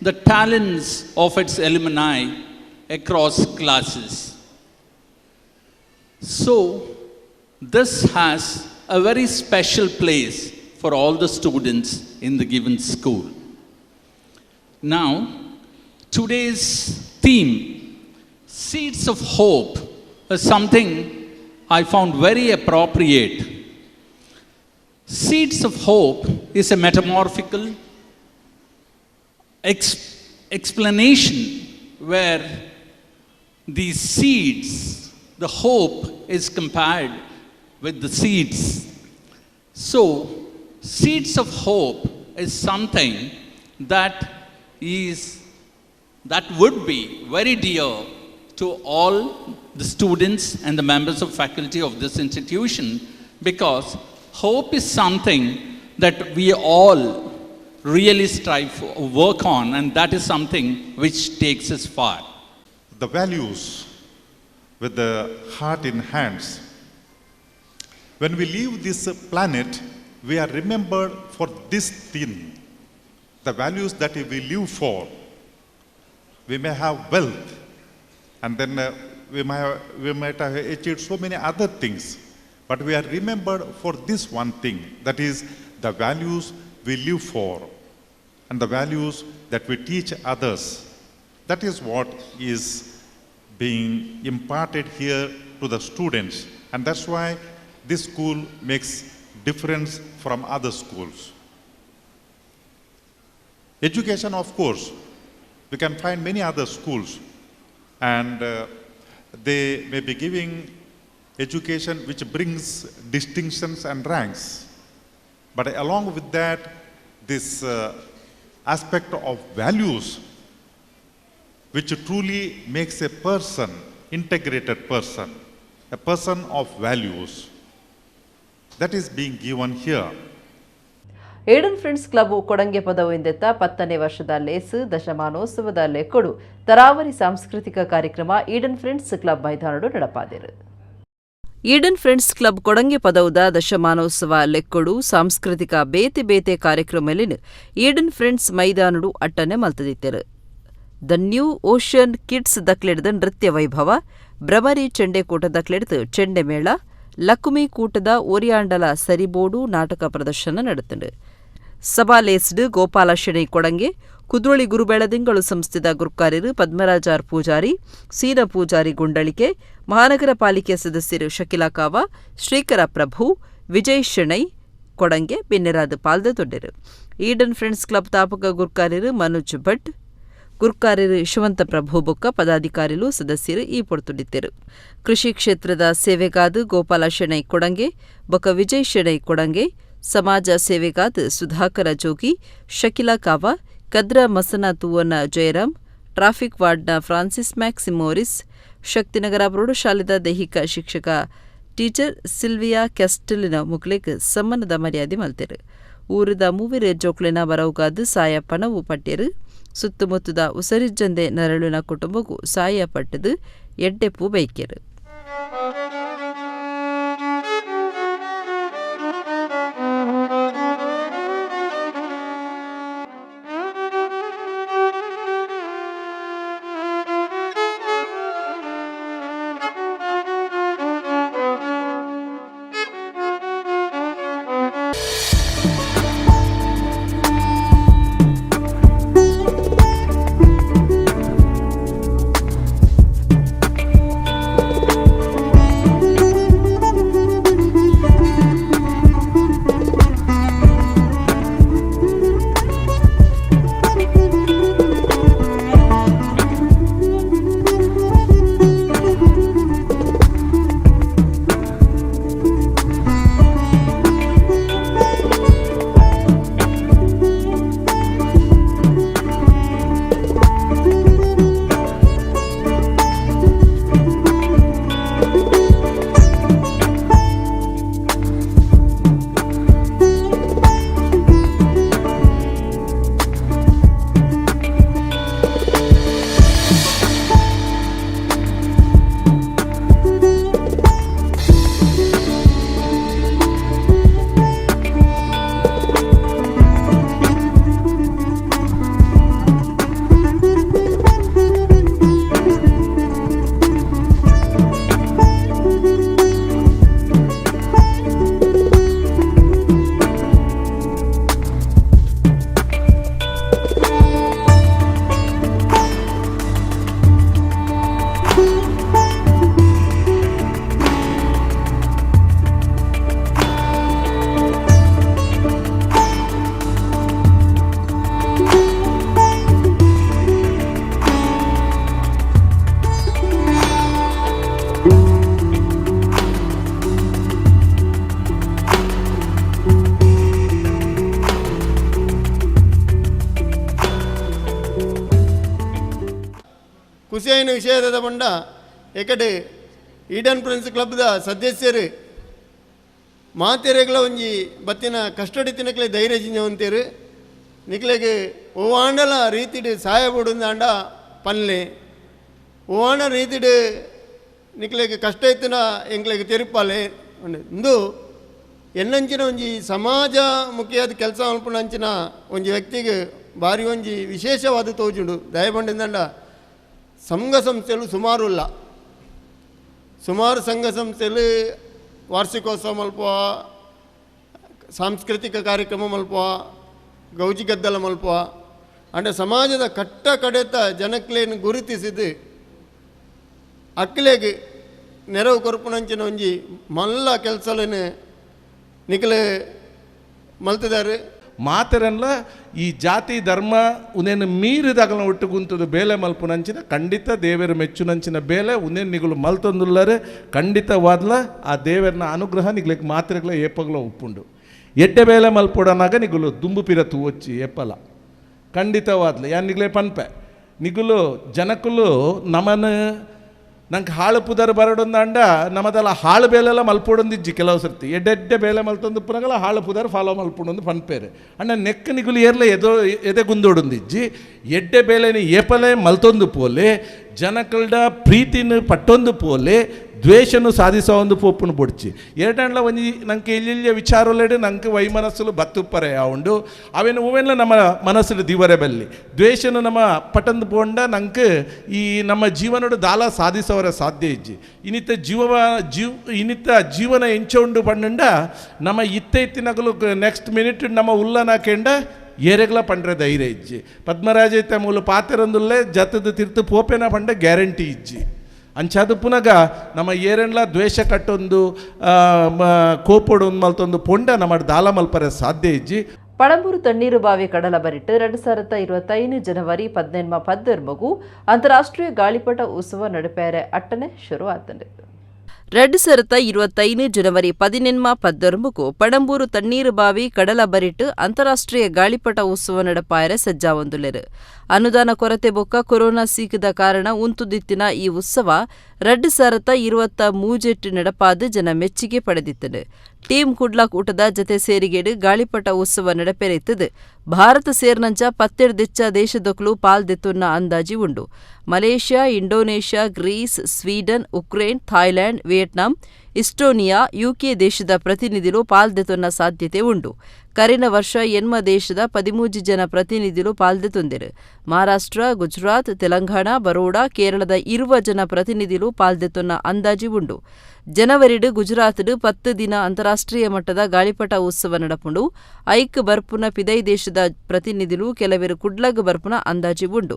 the talents of its alumni across classes. So, this has a very special place for all the students in the given school. Now, today's theme, Seeds of Hope, is something I found very appropriate. Seeds of Hope is a metamorphical explanation where the seeds, the hope is compared with the seeds. So, seeds of hope is something that would be very dear to all the students and the members of faculty of this institution, because hope is something that we all really strive for, work on, and that is something which takes us far. The values with the heart in hands. When we leave this planet, we are remembered for this thing, the values that we live for. We may have wealth, and then we might have achieved so many other things, but we are remembered for this one thing, that is the values we live for and the values that we teach others. That is what is being imparted here to the students, and that's why this school makes difference from other schools. Education, of course, we can find many other schools, and they may be giving education which brings distinctions and ranks. But along with that, this aspect of values, which truly makes a person, integrated person, a person of values, that is being given here. Eden friends club ಕೊಡಂಗೆ ಪದವು ಇಂದೆತ್ತ 10ನೇ ವರ್ಷದ lace ದಶಮಾನೋತ್ಸವದ ಲೆಕ್ಕೊಡು ತರಾವರಿ ಸಾಂಸ್ಕೃತಿಕ ಕಾರ್ಯಕ್ರಮ Eden friends club ಮೈದಾನಡು ನಡಪಾದಿರು. Eden friends club ಕೊಡಂಗೆ ಪದವುದ ದಶಮಾನೋತ್ಸವ ಲೆಕ್ಕೊಡು ಸಾಂಸ್ಕೃತಿಕ ಬೇತೆ ಬೇತೆ ಕಾರ್ಯಕ್ರಮಲಿನ್ Eden friends ಮೈದಾನಡು ಅಟ್ಟನೆ ಮಲ್ತದಿತ್ತೆರು. The new ocean kids ದಕ್ಲೆಡ್ದ ನೃತ್ಯ ವೈಭವ, ಭ್ರಮರಿ ಚೆಂಡೆ ಕೂಟ ದಕ್ಲೆಡ್ದು ಚೆಂಡೆ ಮೇಳ, ಲಕ್ಕುಮಿ ಕೂಟದ ಒರಿಯಾಂಡಲ ಸರಿಬೋಡು ನಾಟಕ ಪ್ರದರ್ಶನ ನಡೆತಂಡು. ಸಭಾ ಲೇಸ್ಡ್ ಗೋಪಾಲ ಶೆಣೈ ಕೊಡಂಗೆ, Kudroli ಗುರುಬೆಳದಿಂಗಳು ಸಂಸ್ಥೆದ ಗುರುಕಾರ್ಯರು ಪದ್ಮರಾಜಾರ್ ಪೂಜಾರಿ, ಸೀನ ಪೂಜಾರಿ ಗುಂಡಳಿಕೆ, ಮಹಾನಗರ ಪಾಲಿಕೆ ಸದಸ್ಯರು ಶಕಿಲಾ ಕಾವ, ಶ್ರೀಕರ ಪ್ರಭು, ವಿಜಯ್ ಶೆಣೈ ಕೊಡಂಗೆ ಬಿನ್ನೆರಾದ ಪಾಲ್ದ ದೊಡ್ಡರು. Eden friends club ತಾಪಕ ಗುರ್ಕಾರ್ಯರು Manoj Bhat, ಗುರ್ಕಾರ್ಯರು Yashwant ಪ್ರಭು ಬೊಕ್ಕ ಪದಾಧಿಕಾರಿಲು ಸದಸ್ಯರು ಈ ಪೊರ್ತುಡಿದ್ದರು. ಕೃಷಿ ಕ್ಷೇತ್ರದ ಸೇವೆಗಾದ ಗೋಪಾಲ ಶೆಣೈ ಕೊಡಂಗೆ ಬೊಕ್ಕ ವಿಜಯ್ ಶೆಣೈ ಕೊಡಂಗೆ, ಸಮಾಜ ಸೇವೆಗಾದ ಸುಧಾಕರ ಜೋಗಿ, ಶಕಿಲಾ ಕಾವ, ಕದ್ರ ಮಸನ ತೂವನ ಜಯರಾಮ್, ಟ್ರಾಫಿಕ್ ವಾರ್ಡ್ನ ಫ್ರಾನ್ಸಿಸ್ ಮ್ಯಾಕ್ಸಿಮೋರಿಸ್, ಶಕ್ತಿನಗರ ಪ್ರೌಢಶಾಲೆದ ದೈಹಿಕ ಶಿಕ್ಷಕ ಟೀಚರ್ ಸಿಲ್ವಿಯಾ ಕ್ಯಾಸ್ಟಲಿನ ಮುಕ್ಲೆಗ್ ಸಮ್ಮನದ ಮರ್ಯಾದೆ ಮಲ್ತೆರು. ಊರದ ಮೂವೆರ್ ಜೋಕ್ಲೆನ ಬರವುಗಾದ್ ಸಾಯ ಪಣವು ಪಟ್ಯರು. ಸುತ್ತಮುತ್ತದ ಉಸರಿಜ್ಜಂದೆ ನರಳುನ ಕುಟುಂಬಗೂ ಸಾಯ ಪಟ್ಟದು ಎಡ್ಡೆಪ್ಪು ಬೈಕೆರು. ಖುಷಿಯಾಯಿನ ವಿಷಯದ ಬಂಡ ಎಕಡೆ ಈಡನ್ ಫ್ರೆಂಡ್ಸ್ ಕ್ಲಬ್ದ ಸದಸ್ಯರು ಮಾತೆರೆಗಳ ಒಂಜಿ ಬತ್ತಿನ ಕಷ್ಟಡಿ ತಿನಕ್ಲೆ ಧೈರ್ಯ ಜಿಂಜವಂತೇರು ನಿಕ್ಲೆಗೆ ಓವಾಂಡಲ ರೀತಿಡ್ ಸಹಾಯ ಬೋಡುಂದಾಂಡ ಪನ್ಲೆ ಓವಾಂಡ ರೀತಿಡ್ ನಿಕ್ಲೆಗೆ ಕಷ್ಟ ಇತ್ತಿನ ಎಂಕ್ಲೆಗೆ ತೆರಿಪಾಲೆ ಇಂದು ಎನ್ನಂಚಿನ ಒಂಜಿ ಸಮಾಜ ಮುಖ್ಯವಾದ ಕೆಲಸ ಮಲ್ಪುನಂಚಿನ ಒಂಜಿ ವ್ಯಕ್ತಿಗೆ ಭಾರಿ ಒಂಜಿ ವಿಶೇಷವಾದ ತೋಜುಂಡು. ದಯಪಂಡಿಂದಂಡ ಸಂಘ ಸಂಸ್ಥೆಗಳು ಸುಮಾರು ಇಲ್ಲ, ಸುಮಾರು ಸಂಘ ಸಂಸ್ಥೆಗಳು ವಾರ್ಷಿಕೋತ್ಸವ ಮಲ್ಪ, ಸಾಂಸ್ಕೃತಿಕ ಕಾರ್ಯಕ್ರಮ ಮಲ್ಪ, ಗೌಜಿ ಗದ್ದಲ ಮಲ್ಪ, ಅಂದರೆ ಸಮಾಜದ ಕಟ್ಟ ಕಡೆತ ಜನಕ್ಲೇನು ಗುರುತಿಸಿದ್ದು ಅಕ್ಲೆಗೆ ನೆರವು ಕೊರಪುನಂಚಿನ ಒಂಜಿ ಮಲ್ಲ ಕೆಲಸಲೇನು ನಿಕ್ಲೆ ಮಲ್ತಿದ್ದಾರೆ. ಮಾತೆರನ್ಲ ಈ ಜಾತಿ ಧರ್ಮ ಉನೇನು ಮೀರಿದಾಗಲ ಒಟ್ಟುಗುಂತದ ಬೇಲೆ ಮಲ್ಪುನಂಚಿನ ಖಂಡಿತ ದೇವರು ಮೆಚ್ಚುನಂಚಿನ ಬೇಲೆ ಉನೇನು ನಿಗುಲು ಮಲ್ತೊಂದುಲ್ಲರೆ ಖಂಡಿತವಾದ್ಲ ಆ ದೇವರನ್ನ ಅನುಗ್ರಹ ನಿಗ್ಲಿಕ್ಕೆ ಮಾತ್ರೆಗಳ ಏಪಗಲ ಉಪ್ಪುಂಡು. ಎಡ್ಡೆ ಬೇಲೆ ಮಲ್ಪೊಡನಾಗ ನಿಗುಲು ದುಂಬು ಪಿರ ತೂವೊಚ್ಚಿ ಏಪಲ ಖಂಡಿತವಾದ್ಲ ಯಾನ್ ನಿಗ್ಲೆ ಪನ್ಪೆ ನಿಗುಲು ಜನಕುಲು ನಮನ ನಂಗೆ ಹಾಳು ಪುದರ್ ಬರಡೊಂದಂಡ ನಮ್ಮದೆಲ್ಲ ಹಾಳು ಬೇಲೆಲ್ಲ ಮಲ್ಪೊಡೊಂದಿಜ್ಜಿ ಕೆಲವು ಸರ್ತಿ ಎಡ್ಡೆಡ್ಡೆ ಬೇಲೆ ಮಲ್ತೊಂದು ಪುನಗಲ ಹಾಳು ಪುದರ್ ಫಾಲೋ ಮಲ್ಪೊಡೊಂದು ಪನ್ಪೇರು ಅಣ್ಣ ನೆಕ್ ನಿಗುಲು ಏರ್ಲೆ ಎದೋ ಎದೆ ಗುಂದೊಡೊಂದಿಜ್ಜಿ ಎಡ್ಡೆ ಬೇಲೆನಿ ಏಪಲೆ ಮಲ್ತೊಂದು ಪೋಲೆ ಜನಕಲ್ಡ ಪ್ರೀತಿನ ಪಟ್ಟೊಂದು ಪೋಲೆ ದ್ವೇಷನು ಸಾಧಿಸೋ ಒಂದು ಪೋಪುನು ಬೊಡ್ಚಿ ಎರಡಂಡ್ಲ ಒಂಜಿ ನಂಗೆ ಇಲ್ಲಿಯ ವಿಚಾರಲೆಡು ನಂಗೆ ವೈಮನಸ್ಸುಲು ಬತ್ತುಪ್ಪರೆ ಉಂಡು ಅವೇನು ಹೂವೆಲ್ಲ ನಮ್ಮ ಮನಸ್ಸು ದಿವರೆ ಬಲ್ಲಿ ದ್ವೇಷನು ನಮ್ಮ ಪಟಂದು ಪೋಂಡ ನಂಗೆ ಈ ನಮ್ಮ ಜೀವನಡು ದಾಲ ಸಾಧಿಸೋವರ ಸಾಧ್ಯ ಇಜ್ಜಿ ಇನ್ನಿತ ಇನ್ನಿತ ಜೀವನ ಎಂಚ ಉಂಡು ಪಂಡ ನಮ್ಮ ಇತ್ತ ಇತ್ತಿನಗಲು ನೆಕ್ಸ್ಟ್ ಮಿನಿಟ್ ನಮ್ಮ ಉಲ್ಲನ ಕೆಂಡ ಏರೆಗ್ಲ ಪಂಡ್ರೆ ಧೈರ್ಯ ಇಜ್ಜಿ ಪದ್ಮರಾಜ ಇತ್ತೆ ಮೂಲು ಪಾತೆರಂದುಲ್ಲೆ ಜತದ ತಿರ್ತು ಪೋಪೆನ ಪಂಡ ಗ್ಯಾರಂಟಿ ಇಜ್ಜಿ ಅಂಚಾದ ಪುನಗ ನಮ್ಮ ಏರೆನ್ಲ ದ್ವೇಷ ಕಟ್ಟೊಂದು ಕೋಪೊಡು ಮಲ್ತೊಂದು ಪೊಂಡ ನಮ್ಮ ದಾಲ ಮಲ್ಪರೆ ಸಾಧ್ಯ ಇಜ್ಜಿ. ಪಳಂಬೂರು ತಣ್ಣೀರು ಬಾವಿ ಕಡಲ ಬರಿಟ್ಟು 2025 ಜನವರಿ 18 ಪದ್ದರ್ಮಗು ಅಂತಾರಾಷ್ಟ್ರೀಯ ಗಾಳಿಪಟ ಉತ್ಸವ ನಡಪೇರೆ ಅಟ್ಟನೆ ಶುರುವಾತಂಡು. 2025 ಜನವರಿ 18 ಪದ್ದರ್ಮಗು ಪಡಂಬೂರು ತಣ್ಣೀರು ಬಾವಿ ಕಡಲ ಬರಿಟ್ಟು ಅಂತಾರಾಷ್ಟ್ರೀಯ ಗಾಳಿಪಟ ಉತ್ಸವ ನಡಪಾಯರೆ ಸಜ್ಜಾವೊಂದುಲೆರು. ಅನುದಾನ ಕೊರತೆ ಬೊಕ್ಕ ಕೊರೋನಾ ಸೀಕದ ಕಾರಣ ಉಂತುದಿತ್ತಿನ ಈ ಉತ್ಸವ 2023 ನಡಪಾದ ಜನ ಮೆಚ್ಚುಗೆ ಪಡೆದಿತ್ತನು. ಟೀಮ್ ಕುಡ್ಲ ಕೂಟದ ಜತೆ ಸೇರಿಗೇಡು ಗಾಳಿಪಟ ಉತ್ಸವ ನಡಪೆರೆತ್ತದು. ಭಾರತ ಸೇರ್ನಂಚ 12 ದೇಶದೊಕ್ಲು ಪಾಲ್ದೆತ್ತುನ್ನ ಅಂದಾಜಿ ಉಂಡು. Malaysia, Indonesia, Greece, Sweden, Ukraine, Thailand, Vietnam, Estonia, UK ದೇಶದ ಪ್ರತಿನಿಧಿಲು ಪಾಲ್ದೆತ್ತುನ್ನ ಸಾಧ್ಯತೆ ಉಂಡು. ಕರಿನ ವರ್ಷ ಎನ್ಮ ದೇಶದ 13 ಜನ ಪ್ರತಿನಿಧಿಲು ಪಾಲ್ದೆತ್ತೊಂದೆರು. ಮಹಾರಾಷ್ಟ್ರ, ಗುಜರಾತ್, ತೆಲಂಗಾಣ, ಬರೋಡಾ, ಕೇರಳದ 20 ಜನ ಪ್ರತಿನಿಧಿಲು ಪಾಲ್ದೆತ್ತೊನ್ನ ಅಂದಾಜಿ ಉಂಡು. ಜನವರಿಡು ಗುಜರಾತ್ಡು 10 ದಿನ ಅಂತಾರಾಷ್ಟ್ರೀಯ ಮಟ್ಟದ ಗಾಳಿಪಟ ಉತ್ಸವ ನಡಪುಂಡು. ಐಕ್ ಬರ್ಪುನ ಪಿದೈ ದೇಶದ ಪ್ರತಿನಿಧಿಲು ಕೆಲವೆರು ಕುಡ್ಲಗ್ ಬರ್ಪುನ ಅಂದಾಜಿ ಉಂಡು.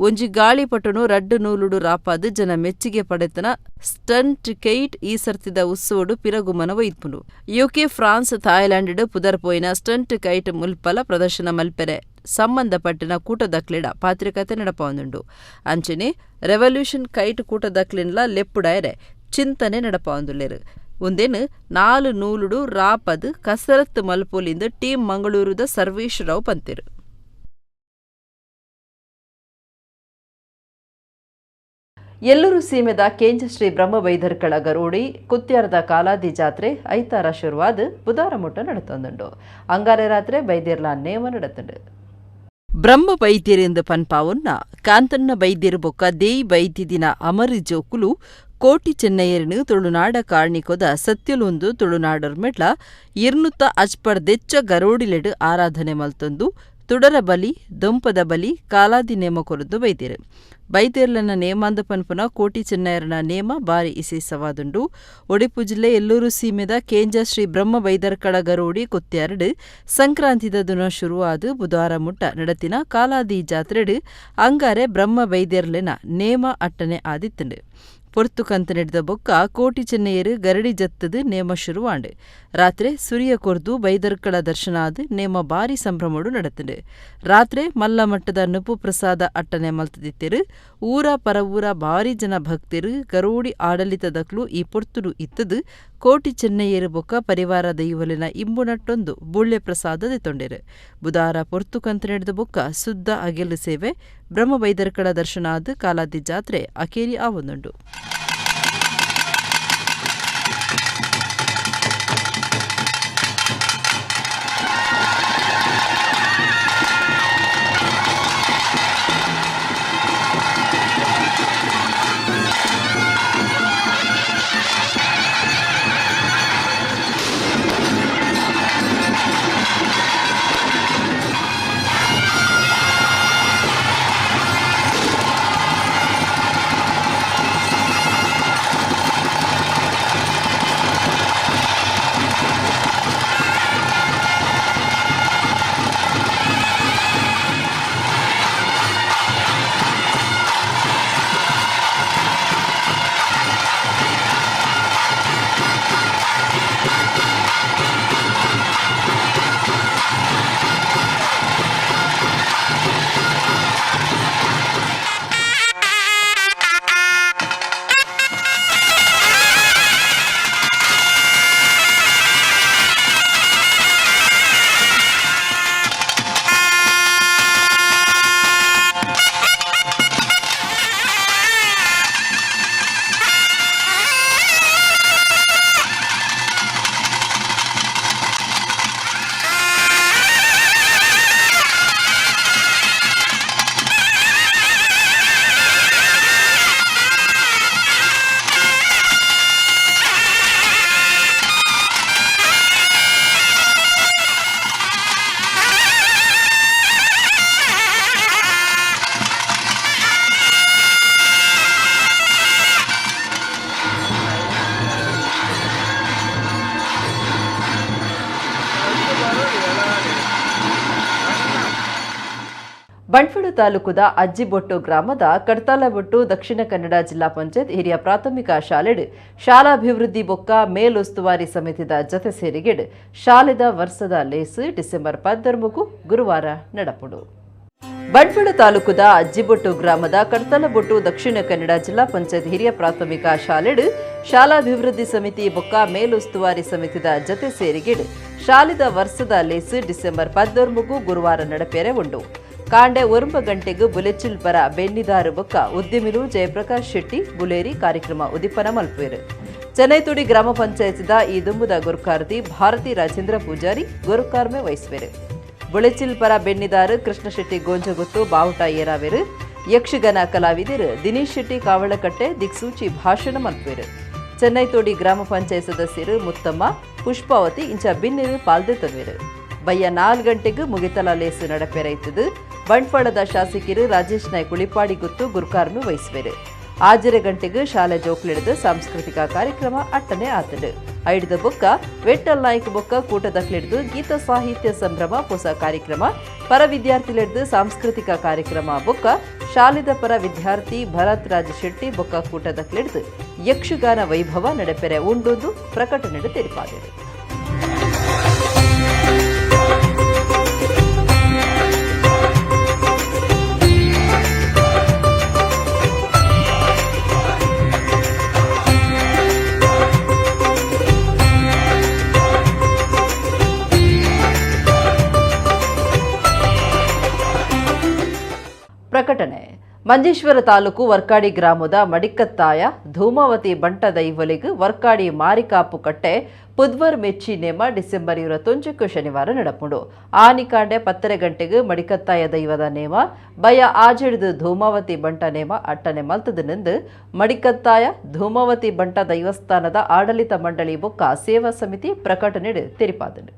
ಒಂಜಿ ಗಾಳಿಪಟನು ರಡ್ಡು ನೂಲುಡು ರಾಪಾದು ಜನ ಮೆಚ್ಚುಗೆ ಪಡೆತನ ಸ್ಟಂಟ್ ಕೈಟ್ ಈ ಸರ್ತಿದ ಉತ್ಸವಡು ಪಿರಗುಮನ ಒಯ್ಪುಂಡು. ಯುಕೆ, ಫ್ರಾನ್ಸ್, ಥಾಯ್ಲ್ಯಾಂಡ್ ಪುದರ್ ಪೋಯಿನ ಸ್ಟಂಟ್ ಕೈಟ್ ಮುಲ್ಪಲ ಪ್ರದರ್ಶನ ಮಲ್ಪೆರೆ ಸಂಬಂಧಪಟ್ಟಿನ ಕೂಟದಕ್ಲೆಡ ಪಾತ್ರಿಕತೆ ನಡಪೊಂದುಂಡು. ಅಂಚನೆ ರೆವಲ್ಯೂಷನ್ ಕೈಟ್ ಕೂಟದಕ್ಲೆನ್ಲ ಲೆಪ್ಪುಡಾಯರೆ ಚಿಂತನೆ ನಡಪೊಂದುಲ್ಲೆರು. ಒಂದೇನು 4 ನೂಲುಡು ರಾಪದು ಕಸರತ್ತು ಮಲ್ಪೊಲಿಂದು ಟೀಮ್ ಮಂಗಳೂರುದ ಸರ್ವೇಶ್ ರಾವ್ ಪಂತೆರು. ಎಲ್ಲೂರು ಸೀಮೆದ ಕೇಂದ್ರ ಶ್ರೀ ಬ್ರಹ್ಮಬೈದರ್ಕಳ ಗರೋಡಿ ಕುತ್ಯಾರದ ಕಾಲಾದಿ ಜಾತ್ರೆ ಐತಾರ ಶುರುವಾದ ಬುಧಾರ ಮುಟ್ಟ ನಡತೊಂದುಂಡು. ಅಂಗಾರೆ ರಾತ್ರಿ ಬೈದೇರ್ಲ ನೇಮ ನಡತುಂಡು. ಬ್ರಹ್ಮ ಬೈದ್ಯರೆಂದು ಪನ್ಪಾವುನ್ನ ಕಾಂತಣ್ಣ ಬೈದ್ಯರು ಬೊಕ್ಕ ದೇಯಿ ಬೈದ್ಯದಿನ ಅಮರಿ ಜೋಕುಲು ಕೋಟಿ ಚೆನ್ನಯ್ಯರನು ತುಳುನಾಡ ಕಾರ್ಣಿಕೊದ ಸತ್ಯಲೊಂದು ತುಳುನಾಡರ್ ಮೆಟ್ಲ ಇರ್ನುತ್ತ ಅಜ್ಪರ್ದೆಚ್ಚ ಗರೋಡಿಲೆಡು ಆರಾಧನೆ ಮಲ್ತೊಂದು ತುಡರ ಬಲಿ, ದೊಂಪದ ಬಲಿ, ಕಾಲಾದಿ ನೇಮ ಕೊರದು ಬೈದೇರು. ಬೈದೇರ್ಲನ ನೇಮಾಂದ ಪನ್ಪುನ ಕೋಟಿ ಚೆನ್ನಯ್ಯರನ ನೇಮ ಬಾರಿ ಇಸೇಸವಾದುಂಡು. ಒಡಿಪು ಜಿಲ್ಲೆ ಎಲ್ಲೂರು ಸೀಮೆದ ಕೇಂಜ ಶ್ರೀ ಬ್ರಹ್ಮ ಬೈದರ್ಕಳ ಗರೋಡಿ ಕೊತ್ಯಾರಡು ಸಂಕ್ರಾಂತಿದ ದಿನ ಶುರುವಾದ ಬುಧವಾರ ಮುಟ್ಟ ನಡತಿನ ಕಾಲಾದಿ ಜಾತ್ರೆಡು ಅಂಗಾರೆ ಬ್ರಹ್ಮ ಬೈದೇರ್ಲೆನ ನೇಮ ಅಟ್ಟನೆ ಆದಿತ್ತುಂಡು. ಪೊರ್ತುಕಂತ ನಡೆದ ಬೊಕ್ಕ ಕೋಟಿ ಚೆನ್ನಯ್ಯರು ಗರಡಿ ಜತ್ತದು ನೇಮ ಶುರುವಾಂಡು. ರಾತ್ರೆ ಸುರಿಯ ಕೊರ್ದು ಬೈದರ್ಕಳ ದರ್ಶನ ಆದ್ ನೇಮ ಬಾರಿ ಸಂಭ್ರಮಡು ನಡತುಂಡು. ರಾತ್ರೆ ಮಲ್ಲ ಮಟ್ಟದ ನುಪ್ಪು ಪ್ರಸಾದ ಅಟ್ಟನೆ ಮಲ್ತದಿತ್ತೆರು. ಊರ ಪರವೂರ ಬಾರಿ ಜನ ಭಕ್ತರು ಗರೋಡಿ ಆಡಳಿತದಕ್ಲು ಈ ಪೊರ್ತುಡು ಇತ್ತದು ಕೋಟಿ ಚೆನ್ನಯ್ಯರು ಬೊಕ್ಕ ಪರಿವಾರ ದೈವಲಿನ ಇಂಬುನಟ್ಟೊಂದು ಬೂಳ್ಯ ಪ್ರಸಾದ ದೆತ್ತೊಂಡೆರು. ಬುಧಾರ ಪೊರ್ತುಕಂತ ನಡೆದ ಬೊಕ್ಕ ಸುದ್ದ ಅಗೆಲು ಸೇವೆ ಬ್ರಹ್ಮ ಬೈದರ್ಕಳ ದರ್ಶನ ಆದ್ ಕಾಲಾದಿ ಜಾತ್ರೆ ಅಕೇರಿ ಆವೊಂದುಂಡು. ಬಂಟ್ವಾಳ ತಾಲೂಕುದ ಅಜ್ಜಿಬೊಟ್ಟು ಗ್ರಾಮದ ಕಡ್ತಾಲಬೊಟ್ಟು ದಕ್ಷಿಣ ಕನ್ನಡ ಜಿಲ್ಲಾ ಪಂಚಾಯತ್ ಹಿರಿಯ ಪ್ರಾಥಮಿಕ ಶಾಲೆಡ್ ಶಾಲಾಭಿವೃದ್ಧಿ ಬೊಕ್ಕ ಮೇಲುಸ್ತುವಾರಿ ಸಮಿತಿದ ಜತೆ ಸೇರಿಗೆಡ್ ಶಾಲೆದ ವರ್ಸದ ಲೇಸ್ ಡಿಸೆಂಬರ್ 13 ಗುರುವಾರ ನಡಪುಡು. ಬಂಟ್ವಾಳ ತಾಲೂಕುದ ಅಜ್ಜಿಬೊಟ್ಟು ಗ್ರಾಮದ ಕಡ್ತಲಬೊಟ್ಟು ದಕ್ಷಿಣ ಕನ್ನಡ ಜಿಲ್ಲಾ ಪಂಚಾಯತ್ ಹಿರಿಯ ಪ್ರಾಥಮಿಕ ಶಾಲೆಡ್ ಶಾಲಾಭಿವೃದ್ಧಿ ಸಮಿತಿ ಬೊಕ್ಕ ಮೇಲುಸ್ತುವಾರಿ ಸಮಿತಿದ ಜತೆ ಸೇರಿಗೆಡ್ ಶಾಲೆದ ವರ್ಸದ ಲೇಸ್ ಡಿಸೆಂಬರ್ 13 ಗುರುವಾರ ನಡಪೇರೆ ಉಂಡು. ಕಾಂಡೆ 9 ಗಂಟೆಗೆ ಬುಲೆಚಿಲ್ ಪರ ಬೆನ್ನಿದಾರು ಬೊಕ್ಕ ಉದ್ಯಮಿಲು ಜಯಪ್ರಕಾಶ್ ಶೆಟ್ಟಿ ಬುಲೇರಿ ಕಾರ್ಯಕ್ರಮ ಉದಿಪನ ಮಲ್ಪುವೆರು. ಚೆನ್ನೈತೋಡಿ ಗ್ರಾಮ ಪಂಚಾಯತ್ದ ಈ ದುಂಬುದ ಗುರುಕಾರ್ತಿ ಭಾರತಿ ರಾಜೇಂದ್ರ ಪೂಜಾರಿ ಗುರುಕಾರ್ಮೆ ವಹಿಸುವೆರು. ಬುಳೆಚಿಲ್ ಪರ ಬೆನ್ನಿದಾರು ಕೃಷ್ಣ ಶೆಟ್ಟಿ ಗೋಂಜಗುತ್ತು ಬಾವುಟ ಏರಾವೆರು. ಯಕ್ಷಗಾನ ಕಲಾವಿದರು ದಿನೇಶ್ ಶೆಟ್ಟಿ ಕಾವಳಕಟ್ಟೆ ದಿಕ್ಸೂಚಿ ಭಾಷಣ ಮಲ್ಪುವೆರು. ಚೆನ್ನೈತೋಡಿ ಗ್ರಾಮ ಪಂಚಾಯತ್ ಸದಸ್ಯರು ಮುತ್ತಮ್ಮ ಪುಷ್ಪಾವತಿ ಇಂಚ ಬಿನ್ನೆರು ಪಾಲ್ದೆ ತರುವೆರು. ಬಯ್ಯ 4 ಗಂಟೆಗೆ ಮುಗಿತಲ ಲೇಸು ನಡಪೆರೈತದು. ಬಂಟ್ವಾಳದ ಶಾಸಕರು ರಾಜೇಶ್ ನಾಯ್ಕ್ ಉಳಿಪಾಡಿ ಗುತ್ತು ಗುರುಕಾರ್ಮೆ ವಹಿಸುವೆರು. 6:30 ಗಂಟೆಗೆ ಶಾಲೆ ಜೋಕ್ಲಿಡಿದು ಸಾಂಸ್ಕೃತಿಕ ಕಾರ್ಯಕ್ರಮ ಅಟ್ಟನೆ ಆತಡು. ಐಡ್ದ ಬೊಕ್ಕ ವೆಟ್ಟಲ್ ನಾಯ್ಕ ಬೊಕ್ಕ ಕೂಟದಕ್ಲಿಡ್ದು ಗೀತ ಸಾಹಿತ್ಯ ಸಂಭ್ರಮ ಹೊಸ ಕಾರ್ಯಕ್ರಮ, ಪರ ವಿದ್ಯಾರ್ಥಿಲಿಡ್ದು ಸಾಂಸ್ಕೃತಿಕ ಕಾರ್ಯಕ್ರಮ ಬೊಕ್ಕ ಶಾಲೆದ ಪರ ವಿದ್ಯಾರ್ಥಿ ಭರತ್ ರಾಜ್ ಶೆಟ್ಟಿ ಬೊಕ್ಕ ಕೂಟದಕ್ಲಿಡ್ದು ಯಕ್ಷಗಾನ ವೈಭವ ನಡೆಪೆರೆ ಉಂಡುಂದು ಪ್ರಕಟಣೆ ತೆರಿಪಾದರು. ಪ್ರಕಟಣೆ. ಮಂಜೇಶ್ವರ ತಾಲೂಕು ವರ್ಕಾಡಿ ಗ್ರಾಮದ ಮಡಿಕತ್ತಾಯ ಧೂಮಾವತಿ ಬಂಟ ದೈವಲಿಗ್ ವರ್ಕಾಡಿ ಮಾರಿಕಾಪು ಕಟ್ಟೆ ಪುದ್ವರ್ ಮೆಚ್ಚಿ ನೇಮ ಡಿಸೆಂಬರ್ 21 ಶನಿವಾರ ನಡಪುಂಡು. ಆನಿಕಾಂಡೆ 10:30 ಗಂಟೆಗೆ ಮಡಿಕತ್ತಾಯ ದೈವದ ನೇಮ, ಬಯ ಆಜೆಡ್ದು ಧೂಮಾವತಿ ಬಂಟ ನೇಮ ಅಟ್ಟನೆ ಮಲ್ತದ ನಿಂದು ಮಡಿಕತ್ತಾಯ ಧೂಮಾವತಿ ಬಂಟ ದೈವಸ್ಥಾನದ ಆಡಳಿತ ಮಂಡಳಿ ಬೊಕ್ಕ ಸೇವಾ ಸಮಿತಿ ಪ್ರಕಟಣೆ ತೆರಿಪಾದನು.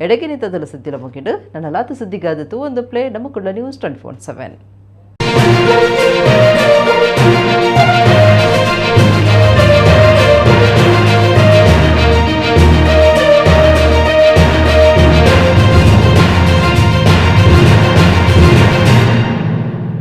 ಎಡಗಿನ ತದಲು ಸುದ್ದಿಲ ಮುಗಿಂಡು ನನ್ನ ಲಾತ ಸುದ್ದಿಗಾದತ್ತು ಒಂದು ಪ್ಲೇ ನಮ್ಮ ಕುಡ್ಲ ನ್ಯೂಸ್ 24/7.